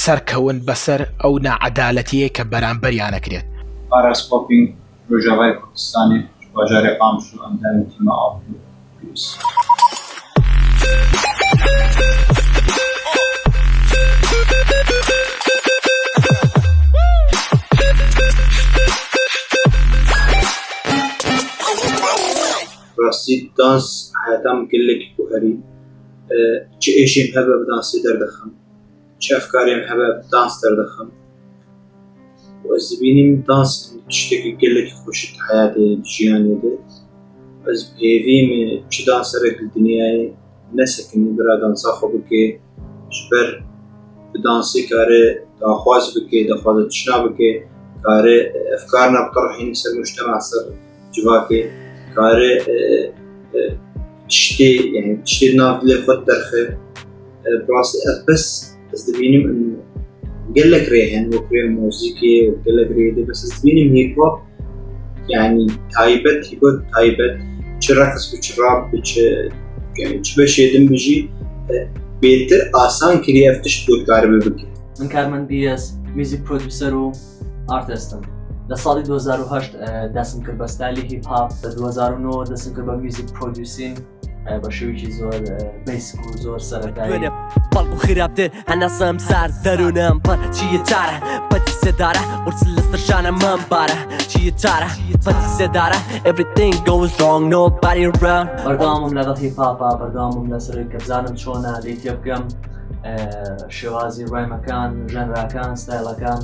سەرکەون بەسەر ئەو ناعەدالەتیەی کە بەرامبەریان ئەکرێت. ئاراس پۆپینگ، ڕاستی دانس حەیاتام گەلێکی گوهەری چ ئێشیم هەبە بە دانسێ دەردەخەم چ ئەفکارێم هەبە بە دانس دەردەخەم و ئەز دبینیم دانس شتێکی گەلێکی خۆشی حەیاتێ ژیانێ دێ ئەز هێڤیم چ دانسەرێک لە دنیای نەسەکنی برا دانسا خۆ بکێ ji ber bi dansê kare daxwaz bike daxwaza tişna bike kare efkarna bitirhînî ser mujtema ser civakê kare tiştê yani tiştê nav dilê xwe derxe bi rastî ev bes ez dibînim gelek rê hene wek rê muzîkê û gelek rê de bes ez dibînim hip hop yani taybet hip hop taybet çi reqs bi çi rap bi çi yani çi beşê din bijî bêtir asan kiriye ev tişt ku dikaribe bike. من کارمەند BS music producer و artist م لە ساڵی 2008 دەستم کرد بە ستایلی hip hop لە 2009 دەستم کرد بە music producing بە شێوەیەکی زۆر basic و زۆر سەرەتایی. بەڵکو خراپتر هەناسەم سارد دەروونم پڕ چییە چارە پەتی سێدارە قورس لەسەر شانە مەم بارە چییە چارە پەتی سێدارە Everything goes wrong nobody around بەردەوامم لەگەڵ hip hop ا بەردەوامم لەسەر کە بزانم چۆنە لێی تێبگەم شێوازی rhyme ەکان genre ەکان ستایلەکان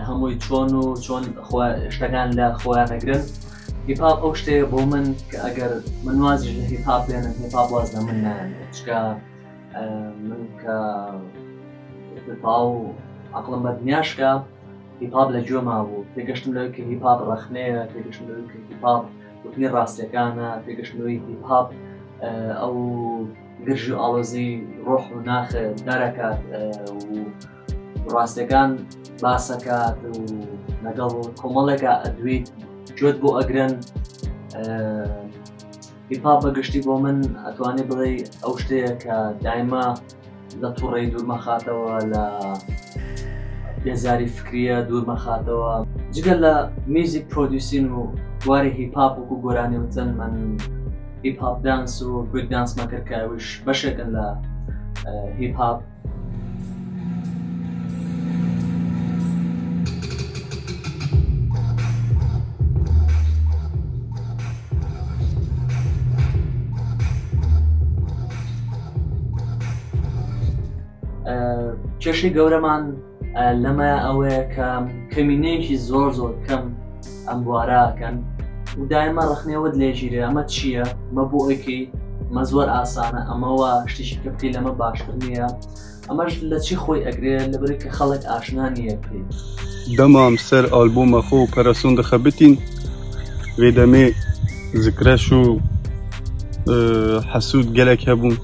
هەمووی چۆن و چۆن شتەکان لە خۆیان نەگرن hip hop ئەو شتەیە بۆ من کە ئەگەر من وازیش لە hip hop بێنم hip hop واز لە من نایەنێت چکە من کە تاو عقلم بە دنیاشکە hip hop لە گوێ مابوو تێگەشتم لەوەی کە hip hop ڕەخنەیە تێگەشتم لەوەی کە hip hop وتنی ڕاستیەکانە تێگەشتم لەوەی hip hop ئەو گرژی و ئاڵۆزی ڕۆح و ناخ دەرەکات و ڕاستەکان باسەکات و لەگەڵ کۆمەڵێکە ئەدویت گوێت بۆ ئەگرن hip hop بە گشتی بۆ من ئەتوانێ بڵێ ئەو شتەیە کە دایمە لە تووڕەی دوورمەخاتەوە لە بێزاری فکریە دوورمەخاتەوە جگە لە music producing و بواری hip hop وەکو گۆرانی وتن من hip hop dance و break dance مەکرد کە ئەوش بەشێکن لە hip hop کێشەی گەورەمان لەمە ئەوەیە کە کەمینەیەکی زۆر زۆر کەم ئەم بوارەکەن و دایمە ڕخنێوت لێژیرێ ئەمە چییە مە بۆ ئەکەی مە زۆر ئاسانە ئەمەوە شتێکی کە بکەی لەمە باشتر نییە ئەمەش لە چی خۆی ئەگرێ لەبەری کە خەڵک ئاشنا نییە پێی. Dema em ser albûma xwe Operasyon dixebitîn, wê demê zikreş û hesûd gelek hebûn.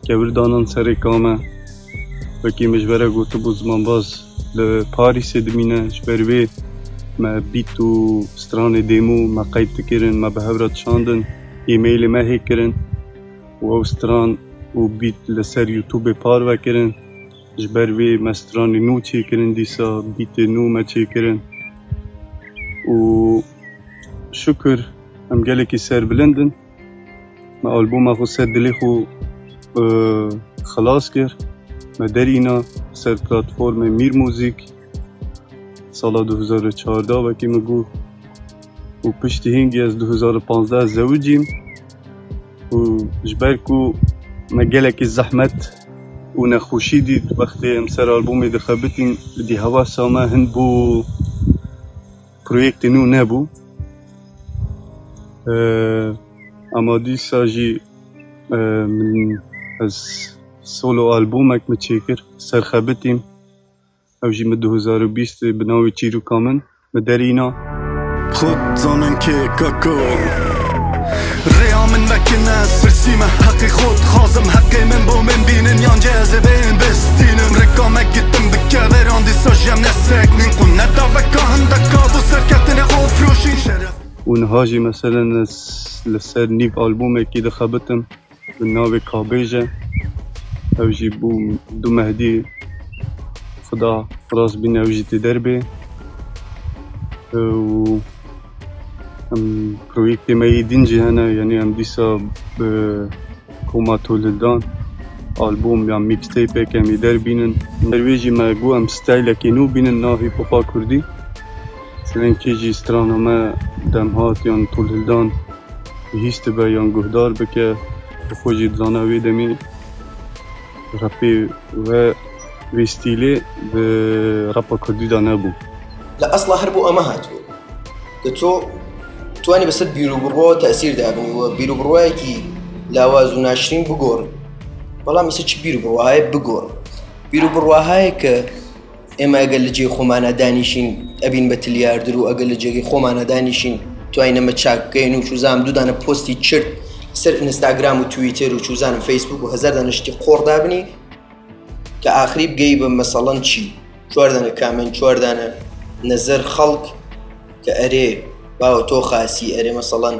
Kevir danan serê kame. Wekî min ji ber re gotibû zimanbaz li Parîsê dimîne, ji ber wê me beat û stranê demo me qeyd dikirin, me bi hev re dişandin, e-mailê me hê kirin û ew stran û beat li ser YouTubeê parve kirin. Ji ber wê me stranê nû çêkirin dîsa beatê nû me çêkirin û şukir em gelekî serbilind in. Me albûma xwe ser dilê xwe xilas kir. Me derîna ser platformê Mîr Muzîk sala 2014 wekî min got û piştî hingî ez 2015 zewicîm û ji ber ku me gelekî zehmet û nexweşî dît wextê em ser albûmê dixebitîn dî hewesa me hin bû Proyektê nû nebû. Ema dîsa jî min ez solo albûmek min çêkir, ser xebitîm. Ew jî min 2020 bi navê Çîroka min min derîna. Xwe dizanin kê keko Rêya min vekin ez pirsîme heqê xwe dixwazim heqê min bo min bînin yan cê ez ê bên bistînim Rika me gitin bi keveran dîsa ji em neseknîn Qûn neda veka hindeka bo serkeftinê xwe firoşîn Şeref Û niha jî meselen ez li ser nîv albûmekî dixebitim bi navê Kabêje ew jî bû du mehdî Xuda rast bîne ew jî tê derbê û em proyektê me yê din jî hene yanî em dîsa bi Koma Tolhildan albûm yan mixtape-ek em ê derbînin. Ser wê jî me got em stylekê nû bînin nav hîp-hopa kurdî. Selen kê jî strana me Demhat yan Tolhildan bihîstibe yan guhdar bike bi xwe jî dizane wê demê rapê we wê stîlê di rapa kurdî de nebû. لە ئەسڵا هەر بۆ ئەمە هاتووە کە تۆ توانی بەسەر بیروبڕواوە تەئسیر دابنی و بیروبڕوایەکی لاواز و ناشرین بگۆڕی بەڵام ئیسە چ بیروبڕوایە بگۆڕ بیروبڕواهایە کە ئێمە ئەگەر لە جێی خۆمانە دانیشین ئەبین بە تلیاردر و ئەگەر لە جێگەی خۆمانە دانیشین توانین ئەمە چاک بکەین و چوزانم دوودانە پۆستی چرت سەر ئینستاگرام و تویتەر و چوزانم فەیسبوک و هەزار دانە شتی قۆڕ دابنی کە ئاخری بگەی بە مەسەڵەن چی چوار دانە comment چوار دانە نەزەر خەڵک کە ئەرێ باوە تۆ خاسی ئەرێ مەسەڵەن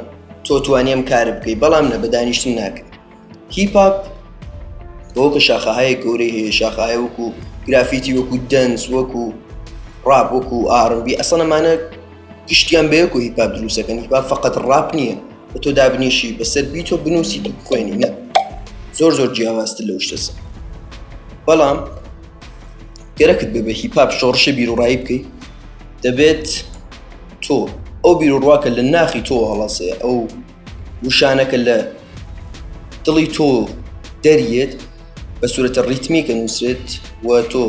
تۆ توانی ئەم کارە بکەی بەڵام نە بە دانیشتن ناکرێت هیپ هاپ بەوە کە شاخەهایەک گەورەی هەیە شاخەهای وەکو گرافیتی وەکو dance وەکو ڕاپ وەکو R&B ئەسڵەن ئەمانە گشتیان بەیەک و هیپاپ دروستەکەن هیپاپ فقط ڕاپ نییە بە تۆ دابنیشی بەسەر بیت و بنووسیت و بخوێنی نە زۆر زۆر جیاوازتر لەو شتەسە بەڵام گەرەکت بێ بە هیپاپ شۆڕشی بیرروڕایی بکەیت دەبێت تۆ ئەو بیرروڕواکە لە ناخی تۆ هەڵەسێ ئەو وشانەکە لە دڵی تۆ دەریێت بە سوورەتە ڕیتمیکە نووسرێت و تۆ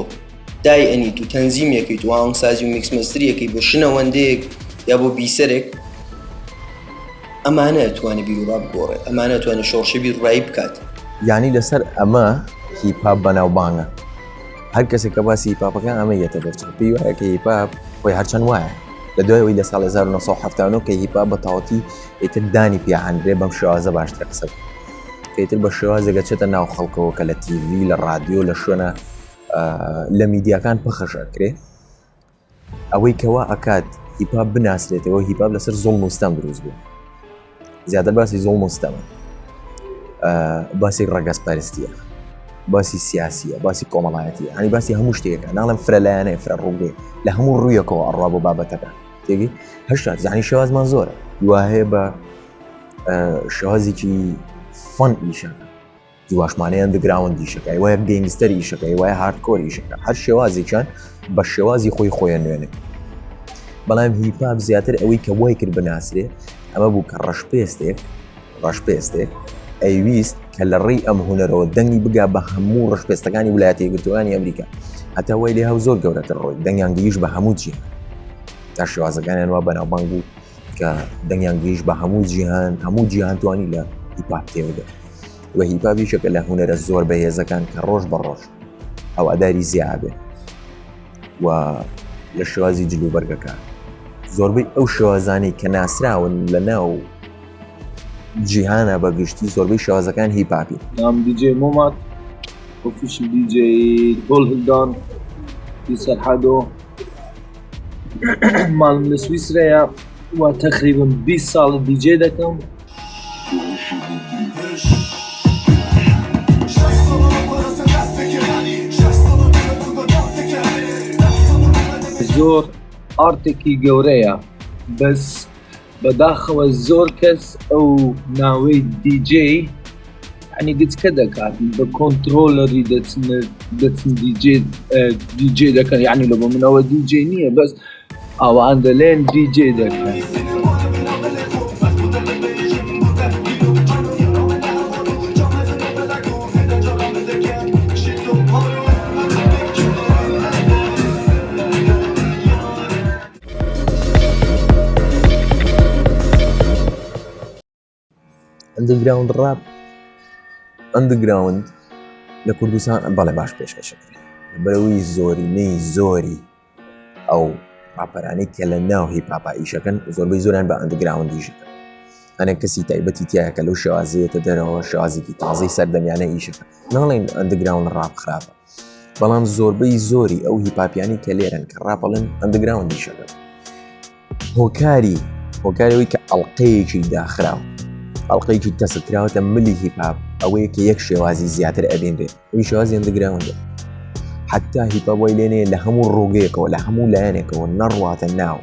دای ئەنیت و تەنزیمێکیت و ئاهەنگسازی و mix master یەکەی بۆ شنەوەندەیەک یا بۆ بیسەرێک ئەمانە توانێت بیرڕا بگۆڕێت ئەمانە توانێت شۆڕشی بیرڕایی بکات. یانی لەسەر ئەمە هیپاپ بەناوبانگە هەر کەسێک کە باسی هیپاپەکە ئەمە یەتە بەرچاو پێی وایە کە هیپاپ خۆی هەرچەند وایە لە دوای ئەوەی لە ساڵ 1970 کە هیپاپ بە تەواوەتی ئیتر دانی پێ ئەنرێ بەم شێوازە باشتر قسە بکە کە ئیتر بە شێوازێک ئەچێتە ناو خەڵکەوە کە لە تیڤی لە ڕادیۆ لە شوێنە لە میدیاکان پەخش ئەکرێ ئەوەی کەوا ئەکات هیپاپ بناسرێتەوە هیپاپ لەسەر زوڵم و ستەم دروست بوو زیاتر باسی زوڵم و ستەمە باسی ڕەگەز پەرستیە باسی سیاسیە باسی کۆمەڵایەتی هەنی باسی هەموو شتێکە ناڵم فرەلایەنەیە فرە ڕووگەی لە هەموو ڕوویەکەوە ئەڕوا بۆ بابەتەکە تێگەی هەشتا زانی شێوازمان زۆرە وا هەیە بە شێوازێکی fun ئیشەکە جواشمانەیە underground ئیشەکەی وایە gangster ئیشەکەی وایە hardcore ئیشەکە هەر شێوازێکیان بە شێوازی خۆی خۆیان نوێنێ بەڵام هیپاپ زیاتر ئەوەی کە وای کرد بناسرێ ئەمە بوو کە ڕەشپێستێک ڕەشپێستێک ئەیویست کە لە ڕێی ئەم هونەرەوە دەنگی بگا بە هەموو ڕەشپێستەکانی ولایەتە یەکگرتووەکانی ئەمریکا هەتا وای لێ هەو زۆر گەورەتر ڕۆی دەنگیان گەیشت بە هەموو جیهان تا شێوازەکانیان وا بەناوبانگ بوو کە دەنگیان گەیشت بە هەموو جیهان هەموو جیهان توانی لە هیپاپ تێبگە و هیپاپ یەکێکە لە هونەرە زۆر بەهێزەکان کە ڕۆژ بە ڕۆژ هەواداری زیابێ و لە شێوازی جلوبەرگەکە زۆربەی ئەو شێوازانەی کە ناسراون لە ناو جیهانە بە گشتی زۆربەی شێوازەکان هیپاپی نام دیجێ مۆمات official DJ تۆڵهلدان ی سەرحەدۆ ماڵم لە سویسرەیە و تەقریبا 20 ساڵ دیجێ دەکەم. زۆر ئارتێکی گەورەیە بەس بەداخەوە زۆر کەس ئەو ناوەی دیجێ ینی گچکە دەکات بە controller ی دەچن دەچن دیجێ دیجێ دەکەن یعنی لە بۆ منەوە دیجێ نییە بەس ئەوان دەلێن دیجێ دەکەن. underground rap underground لە کوردستان بەڵێ باش پێشکەشەکرێت بەرەوەی زۆرینەی زۆری ئەو ڕاپەرانەی کە لە ناو هیپاپا ئیشەکەن زۆربەی زۆریان بە underground ئیشەکەن هەنێک کەسی تایبەتی تایە کە لەو شێوازیەتە دەرەوە شێوازێکی تازەی سەردەمیانە ئیشەکە ناڵێن underground ڕاپ خراپە بەڵام زۆربەی زۆری ئەو هیپاپیانی کە لێرن کە ڕاپەڵن underground ئیشەکەن هۆکاری هۆکارەوەی کە ئەڵلقەیەکی داخراو ئەڵلقەیەکی تەسکراوەتە ملی هیپاپ ئەوەیە کە یەک شێوازی زیاتر ئەبینرێ ئەوی شێوازی underground ە حتا هیپاپ وای لێنێ لە هەموو ڕووگەیەکەوە لە هەموو لایەنێکەوە نەڕواتە ناو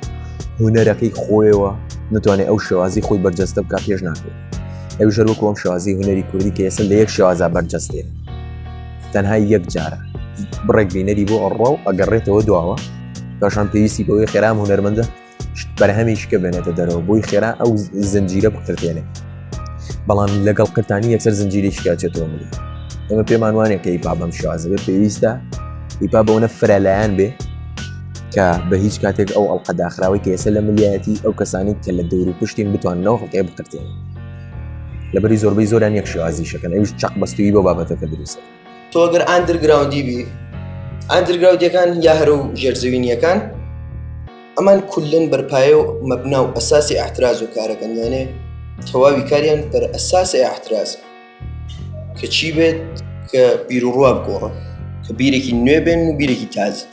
هونەرەکەی خۆیەوە نتوانێت ئەو شێوازی خۆی بەرجەستە بک پێش ناکرێت. ئەویش هەر وەکو ئەم شێوازی هونەری کوردی کە ئێستا لە یەک شێوازا بەرجەستەیە تەنها یەک جارە بڕێک بینەری بۆ ئەڕوا و ئەگەڕێتەوە دواوە پاشان پێویستی بەوەی خێرام هونەرمەندە بەرهەمێکی کە بێنێتە دەرەوە بۆی خێرا ئەو زنجیرە بقرتێنێ بەڵام لەگەڵ قرتانی یەکسەر زنجیرێکی کاچێتەوە ملی ئێمە پێمان وانە کە هیپا بەم شێوازە بێ پێویستە هیپا بەونە فرەلایەن بێ کە بە هیچ کاتێک ئەو ئەڵقە داخراوەی کە ئێستا لە ملیایەتی ئەو کەسانی کە لە دەور و پشتین بتواننەوە هەڵقەیە بقرتێن لەبەری زۆربەی زۆریان یەک شێوازی شەکەن ئەویش چەق بەستوی بۆ بابەتەکە دروستە تۆ گەر ئاندرگراوندی بی ئاندرگراودیەکان یا هەرو ژێرزەوینیەکان ئەمان کولن بەرپایە و مەبنا و ئەساسی احتراز و کارەکەن یانێ تەواوی کاریان بەر ئەساسی احتراز کە چی بێت کە بیررووا بگۆڕن کە بیرێکی نوێ بێن و بیرێکی تازە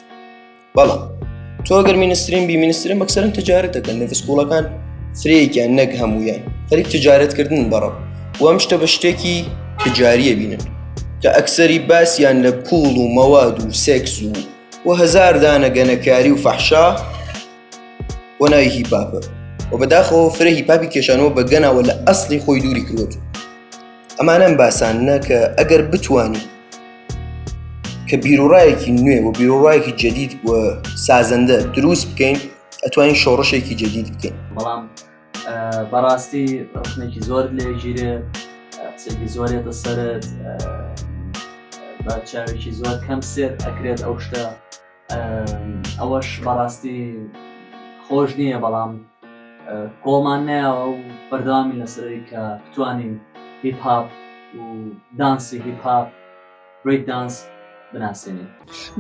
بەڵام تۆ گەر مینسترین بی مینسترین بەکسەرن تجارەت دەکەن لە سکوڵەکان فرەیەکیان نەک هەمویان خەریک تجارەتکردن بەڕە و ئەم شتە بە شتێکی تجاریە بینن کە ئەکسەری باسیان لە پوڵ و مەواد و سێکس و و هەزار دانە گەنەکاری و فەحشا بۆ ناوی هیپاپە و بەداخەوە فرە هیپاپی کێشانەوە بە گەناوە لە ئەسڵی خۆی دووری کردووە ئەمانەم باسانە کە ئەگەر بتوانی کە بیرروڕایەکی نوێ و بیرروڕایەکی جدید و سازەندە دروست بکەین ئەتوانین شۆڕشێکی جدید بکەین بەڵام بەڕاستی ڕخنێکی زۆر لێگیرێ قسێکی زۆرێتە سەرت بە چاوێکی زۆر کەم سێر ئەکرێت ئەو شتە ئەوەش بەڕاستی خۆش نییە بەڵام کۆڵمان نایەوە و بەردەوامی لەسەرەوەی کە بتوانین هیپ هاپ و دانسی هیپ هاپ برێک دانس بناسێنین.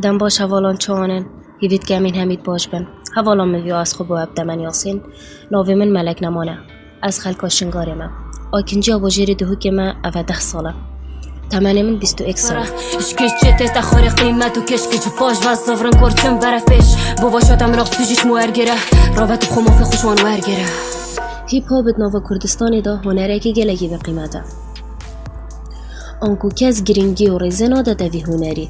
دەم باش هەڤاڵان چاوانن هیڤی دکەم هین هەمیت باش بن هەڤاڵان من ڤیۆ ئەز خو بۆ ئەب دەمەن یاسین ناڤێ من مەلەک نەمانە ئەز خەلکا شنگارێ مە ئاکنجیا باژێرێ دهوکێ مە ئەڤە دەه ساڵە تەمەنێ من 21 ساڵە. هیپ هاپ di nava Kurdistanê de hunerekî gelekî bi qîmet e. Anku kes girîngî û rêzê nade te vî hunerî.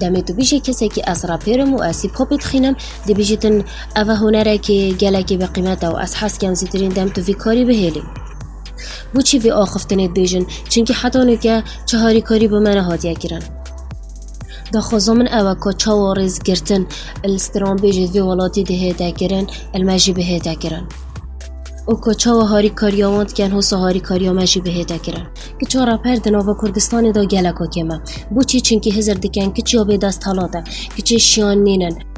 Demê tu bîjî kesekî ez rapêr im û ez hîp hopê dixînim, dibîjîtin ev e hunerekî gelekî bi qîmet e û ez hez dikim zûtirîn dem tu vî karî bihêlî. Boçî vê axiftinê dibêjin? Çimkî heta nûke çi harîkarî bo me nehatiye kirin. Daxwaza min ew e ka çawa rêzgirtin li stranbêjê di vê welatî dihête kirin, li me jî bihête kirin. Û ku çawa harîkariya wan dikin hosa harîkariya me jî bihête kirin. Kiça raper di nava Kurdistanê de geleka kêm e. Boçî çinkî hizir dikin kiç ya bê desthilat e, kiçê şiyan nînin.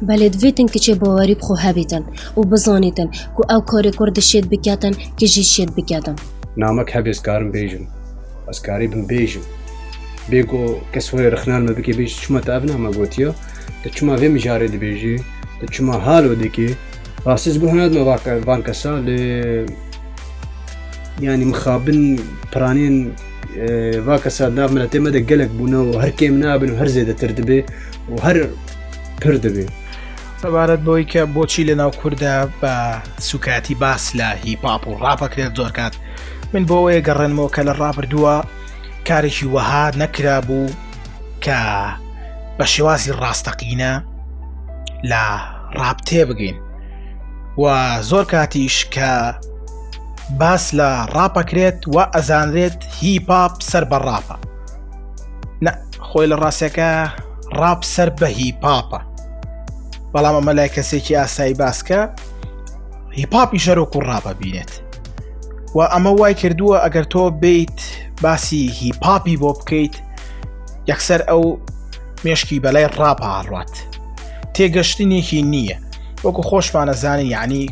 Belê divêtin kiçê bawerî bi xwe hebîtin û bizanîtin ku ew karê kur dişêt biketin ki jî dişêt biketin. Namek hebe ez karim bêjim. Ez karîbim bêjim. Bê ku kes were rexna li me bike bêje çima te ev name gotiye, te çima vê mijarê dibêjî, te çima halo dikî. Rastî ez guh nadime van kesa lê yanî mixabin piraniyên va kesa nav miletê me de gelek bûne û her kêm nabin û her zêdetir dibe û her pir dibe. سەبارەت بەوەی کە بۆچی لە ناو کووردا بە سوکایەتی باس لە هیپاپ و ڕاپەکرێت زۆر کات من بۆ ئەوەیە گەڕێنمەوە کە لە ڕابردووە کارێکی وەها نەکرابوو کە بە شێوازی ڕاستەقینە لە ڕاپ تێبگەین و زۆر کاتیش کە باس لە ڕاپەکرێت و ئەزانرێت هیپاپ سەر بە ڕاپە نە خۆی لە ڕاستەکە ڕاپ سەر بە هیپاپە بەڵام ئەمە لای کەسێکی ئاسایی باسکە هیپاپی شەرۆک و ڕاپە بینێت و ئەمە وای کردووە ئەگەر تۆ بیت باسی هیپاپی بۆ بکەیت یەکسەر ئەو مێشکی بەلای ڕاپا ئەڕوات تێگەشتنێکی نییە وەکو خۆشمانە زانین یعنی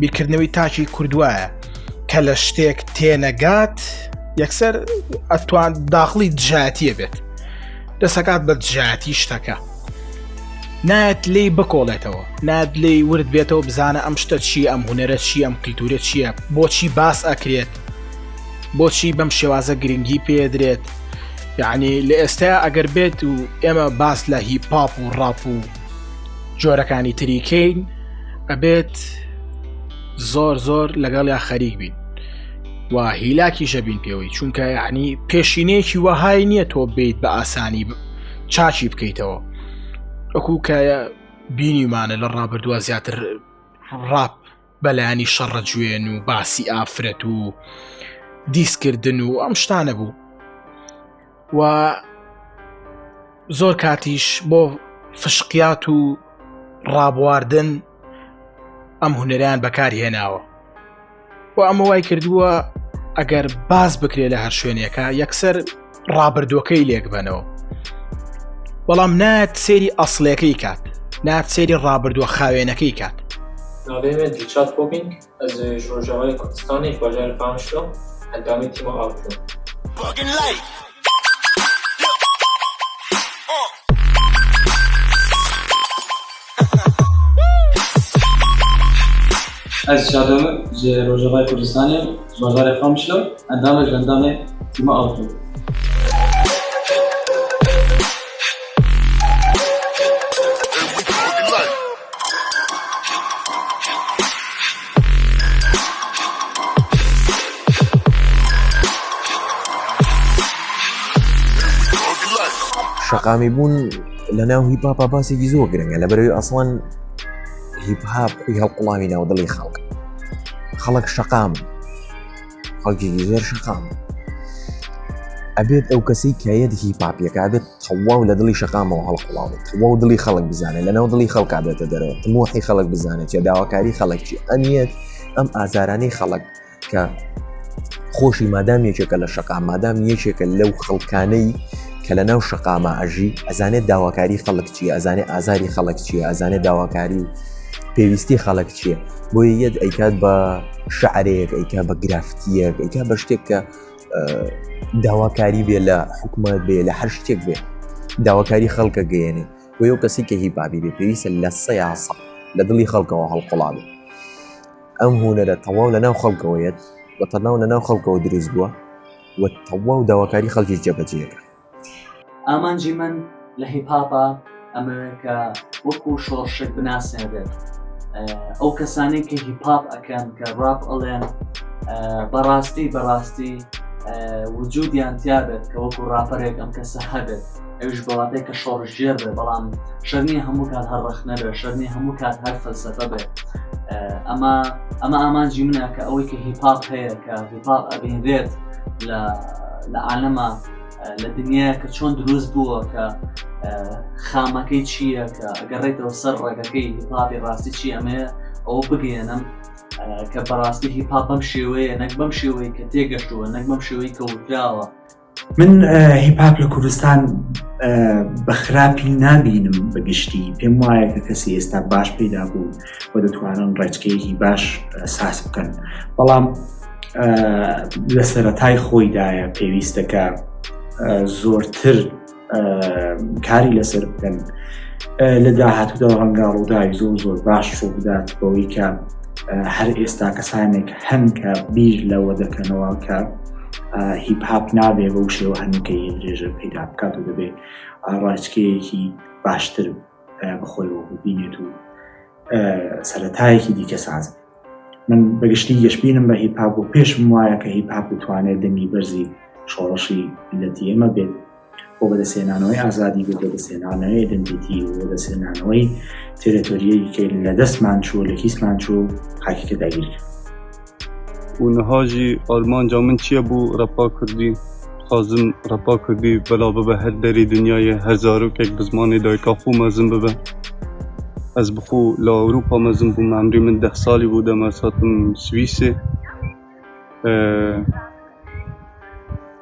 بیرکردنەوەی تاکی کوردوایە کە لە شتێک تێنەگات یەکسەر ئەتوان داخڵی دژایەتیە بێت دەسەکات بە دژایەتی شتەکە نایەت لی بکۆڵێتەوە نات لی ورد بێتەوە بزانە ئەم شتە چی ئەم هوەرە چی ئەم کللتورە چییە بۆچی باس ئەکرێت بۆچی بەم شێوازە گرنگی پێدرێت یعنی لە ئێستا ئەگەر بێت و ئێمە باس لە هیپاپ و ڕاپ و جۆرەکانی تریکەین ئەبێت زۆر زۆر لەگەڵ یا خەریک بین و هیلاکی ژەبین پێوەی چونکە یعنی پێشینەیەکی وەهای نییە تۆ بیت بە ئاسانی چاکی بکەیتەوە وەکو کە بینیمانە لە ڕابردووە زیاتر ڕاپ. بەلایەنی شەڕەجوێن و باسی ئافرەت و دیسکردن و ئەم شتانە بوو و زۆر کاتیش بۆ فشقیات و ڕابواردن ئەم هونەریان بەکارهێناوە و ئەمە وای کردووە ئەگەر باز بکرێت لە هەر شوێنێکە یەکسەر ڕابردووەکەی لێکبەنەوە بەڵام نایەت سێری ئەسلەکەی کات نات سێری ڕابردووە خاوێنەکەی کات. Navê me Dilşad Bobing, ez ji Rojavayê Kurdistanê ji bajarê Qamişlo endamê tîma Avcû im. Ez Şado me ji Rojavayê Kurdistanê ji bajarê Qamişlo endamê ji endamê tîma Avcû. شەقامی بوون لە ناو هیپاپا باسێکی زۆر گرنگە لە بەرەوەی ئەسڵەن هیپهاپ خۆی هەڵقوڵاوی ناو دڵی خەڵک خەڵک شەقام خەڵکێکی زۆر شەقام ئەبێت ئەو کەسی کەیەت هیپاپیەکە بێت تەواو لە دڵی شەقامەوە هەڵقوڵاوێت تەواو دڵی خەڵک بزانێت لە ناو دڵی خەڵکا بێتە دەرەوە تموحی خەڵک بزانێت چیە داواکاری خەڵک چی ئەمیەت ئەم ئازارانەی خەڵک کە خۆشی مادام یەکێکە لە شەقام مادام یەکێکە لەو خەڵکانەی کە لە ناو شەقامە ئەژی ئەزانێت داواکاری خەڵک چیە ئەزانێت ئازاری خەڵک چیە ئەزانێت داواکاری و پێویستی خەڵک چییە بۆیە یەت ئەیکات بە شعرێک ئەیکا بە گرافتیەک ئەیکا بە شتێک کە داواکاری بێ لە حکومەت بێ لە هەر شتێک بێ داواکاری خەڵکە گەیەنێ بۆ ئەو کەسی کە هی بابی بێ پێویستە لە سەیاسە لە دڵی خەڵکەوە هەڵقڵابێ ئەم هوەرە تەواو لە ناو خەڵکەوە یەت بە تەناو لە ناو خەڵکەوە دروست بووە و تەواو داواکاری خەڵکی جێبەجێەکە ئامانجی من لە هیپاپا ئەمەوێت کە وەکو شۆڕشێک بناسێنرێت ئەو کەسانەی کە هیپاپ ئەکەن کە ڕاپ ئەڵێن بەڕاستی بەڕاستی وجودیان تیابێت کە وەکو ڕاپەرێک ئەم کەسە هەبێت ئەوش بەواتەی کە شۆڕشگێر بێ بەڵام شەرنی هەموو کات هەر ڕەخنە بێ شەرنی هەموو کات هەر فەلسەفە بێت ئەمە ئەمە ئامانجی منە کە ئەوەی کە هیپاپ هەیە کە هیپاپ ئەبینرێت لە لە عالەمە لە دنیاە کە چۆن دروست بووە کە خامەکەی چییە کە ئەگەڕێتەوە سەر ڕێگەکەی هیپاپی ڕاستی چی ئەمەیە ئەوە بگەێنم کە بەڕاستی هیپاپ بەم شێوەیە نەک بەم شێوەی کە تێگەشتووە نەک بەم شێوەی کە وتراوە من هیپاپ لە کوردستان بە خراپی نابینم بەگشتی پێم وایە کە کەسی ئێستا باش پەیدا بوو و دەتوانن ڕێچکەیەکی باش ساز بکەن بەڵام لە سەرەتای خۆیدایە پێویستە کە زۆرتر کاری لەسەر بکەن لە داهاتوودا ڕەنگە ڕووداوی زۆر زۆر باش ڕوو بدات بەوەی کە هەر ئێستا کەسانێک هەن کە بیر لەوە دەکەنەوە کە هیپ هاپ نابێ بەو شێوە هەنووکەی درێژە پەیدا بکات و دەبێ ڕاچکەیەکی باشتر بەخۆیەوە ببینێت و سەرەتایەکی دیکە ساز بێت من بەگشتی گەشببینم بە هیپاپ و پێشم وایە کە هیپاپ بتوانێت دەنگی بەرزی شۆڕشی میلەتی ئێمە بێت بۆ بەدەستهێنانەوەی ئازادی بۆ بەدەستهێنانەوەی ئایدنتیتی و بەدەستهێنانەوەی تێرێتۆریەکی کە لە دەستمان چوو لە کیسمان چوو خاکەکە داگیر کرد. و niha jî armanca min çi ye bo repa kurdî? Dixwazim repa kurdî bela bibe her derê dinyayê, her zarokek bi zimanê dayika xwe mezin bibe. Ez bi xwe li Ewropa mezin bûm, emrê min deh salî bû dema ez hatim Swîsê.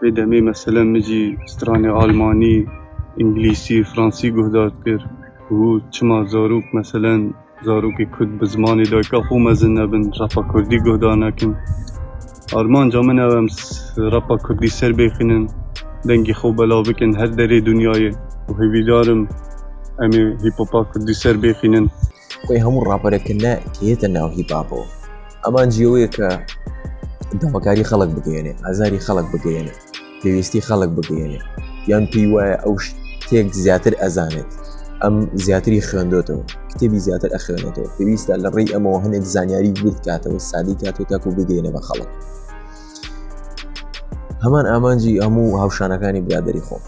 Vê demê meselen min jî stranê almanî, îngilîsî, fransî guhdar dikir û çima zarok meselen zarokê kurd bi zimanê dayika xwe mezin nebin, repa kurdî guhdar nekin. Armanca min ew em repa kurdî ser bêxînin, dengê xwe belav bikin her derê dinyayê û hêvîdar im em ê hîphopa kurdî ser bêxînin. خۆی هەموو ڕاپەرێک کە نە کە یەتە ناو هیپاپەوە ئامانجی ئەوەیە کە داواکاری خەڵک بگەیەنێ ئازاری خەڵک بگەیەنێ پێویستی خەڵک بگەیەنێ یان پێی وایە ئەو شتێک زیاتر ئەزانێت ئەم زیاتری خوێندۆتەوە کتێبی زیاتر ئەخوێنێتەوە پێویستە لە ڕێی ئەمەوە هەنێک زانیاری ورد کاتەوە سادی کاتەوە تاکو بگەیەنێ بە خەڵک هەمان ئامانجی هەموو هاوشانەکانی برادری خۆم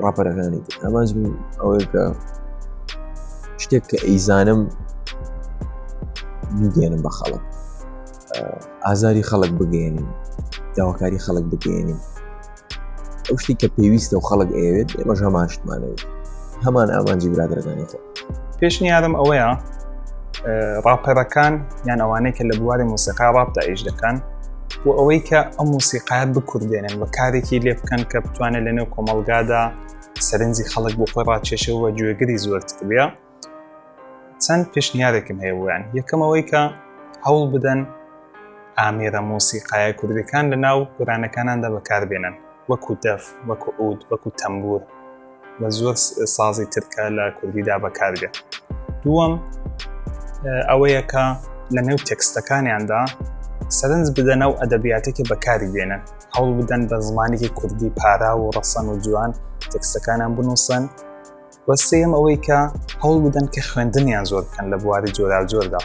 ڕاپەرەکانی تر ئامانجم ئەوەیە کە شتێک کە ئەیزانم بیگەێنم بە خەڵک ئازاری خەڵک بگەێنین داواکاری خەڵک بگەێنین ئەو شتی کە پێویستە و خەڵک ئەیەوێت ئێمەش هەمان شتمانەوێت هەمان ئامانجی برادەرەکانی خۆ پێشنیارم ئەوەیە ڕاپەرەکان یان ئەوانەی کە لە بواری مۆسیقا ڕاپدا ئیش دەکەن بۆ ئەوەی کە ئەم مۆسیقایە بکوردێنن و کارێکی لێ بکەن کە بتوانێت لەنێو کۆمەڵگادا سەرنجی خەڵک بۆ خۆی ڕاکێشەوە گوێگری زۆرتر بێ چەند پێشنیارێکم هەیە بۆیان یەکەم ئەوەی کە هەوڵ بدەن ئامێرە مۆسیقایە کوردەکان لە ناو گۆرانەکاناندا بەکاربێنن وەکو دەف وەکو عود وەکو تەمبور و زۆر سازی ترکە لە کوردیدا بەکاربێ دووەم ئەوەیە کە لە نێو تێکستەکانیاندا سەرنج بدەنە و ئەدەبیاتێکی بەکاری بێنن هەوڵ بدەن بە زمانێکی کوردی پارا و ڕەسەن و جوان تێکستەکانیان بنووسن و سێیەم ئەوەی کە هەوڵ بدەن کە خوێندنیان زۆر بکەن لە بواری جۆراوجۆردا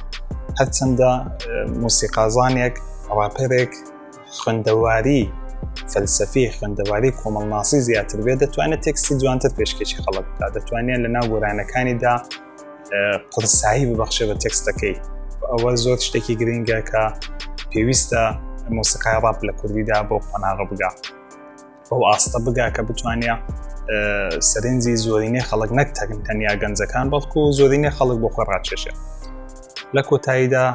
هەرچەندە مۆسیقازانێک ڕاپەرێک خوێندەواری فەلسەفی خوێندەواری کۆمەڵناسی زیاتر بێت دەتوانێت تێکستی جوانتر پێشکێشی خەڵک بکات دەتوانێت لە ناو گۆرانەکانیدا قورسایی ببەخشێ بە تێکستەکەی ئەوە زۆر شتێکی گرنگە کە پێویستە مۆسیقای ڕاپ لە کوردیدا بۆ قۆناغە بگا. بەو ئاستە بگا کە بتوانێ سەرنجی زۆرینەی خەڵک نەک تەکن تەنیا گەنجەکان بەڵکو زۆرینەی خەڵک بۆ خۆی ڕاکێشێ لە کۆتاییدا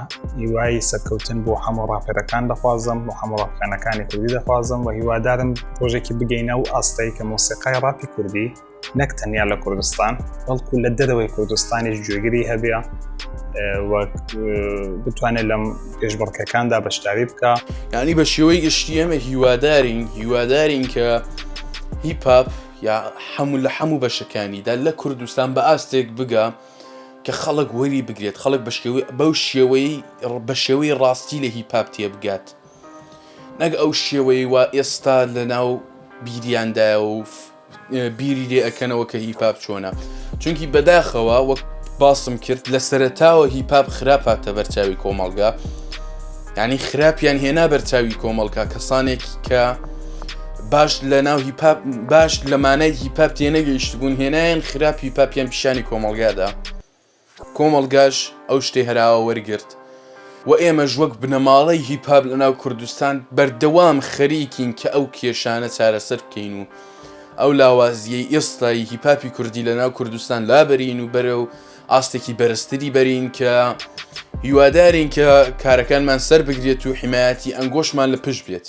هیوای سەرکەوتن بۆ هەموو ڕاپەرەکان دەخوازم بۆ هەموو ڕاپخانەکانی کوردی دەخوازم و هیوادارم ڕۆژێکی بگەینە و ئاستایی کە مۆسیقای ڕاپی کوردی نەک تەنیا لە کوردستان بەڵکو لە دەرەوەی کوردستانیش گوێگری هەبێ وەک بتوانێت لەم پێشبڕکەکاندا بەشداری بکە یعنی بە شێوەی گشتی ئێمە هیوادارین هیوادارین کە هیپاپ یا هەموو لە هەموو بەشەکانیدا لە کوردستان بە ئاستێک بگا کە خەڵک وەری بگرێت خەڵک بە شێوەی بەو شێوەی بە شێوەی ڕاستی لە هیپاپ تێبگات نەک ئەو شێوەی وا ئێستا لە ناو بیریاندایە و بیری لێ ئەکەنەوە کە هیپاپ چۆنە چونکی بەداخەوە وەک باسم کرد لە سەرەتاوە هیپاپ خراپ هاتە بەرچاوی کۆمەڵگا یعنی خراپیان هێنا بەرچاوی کۆمەڵکە کەسانێک کە باش لە ناو هیپاپ باش لە مانای هیپاپ تێنەگەیشت بوون هێنایان خراپ هیپاپیان پیشانی کۆمەڵگادا کۆمەڵگاش ئەو شتەی هەراوە وەرگرت و ئێمەش وەک بنەماڵەی هیپ هاپ لەناو کوردستان بەردەوام خەریکین کە ئەو کێشانە چارەسەر بکەین و ئەو لاوازیەی ئێستای هیپ هاپی کوردی لەناو کوردستان لابەرین و بەرەو ئاستێکی بەرزتری بەرین کە هیوادارین کە کارەکانمان سەر بگرێت و حمایەتی ئەنگۆشمان لە پشت بێت.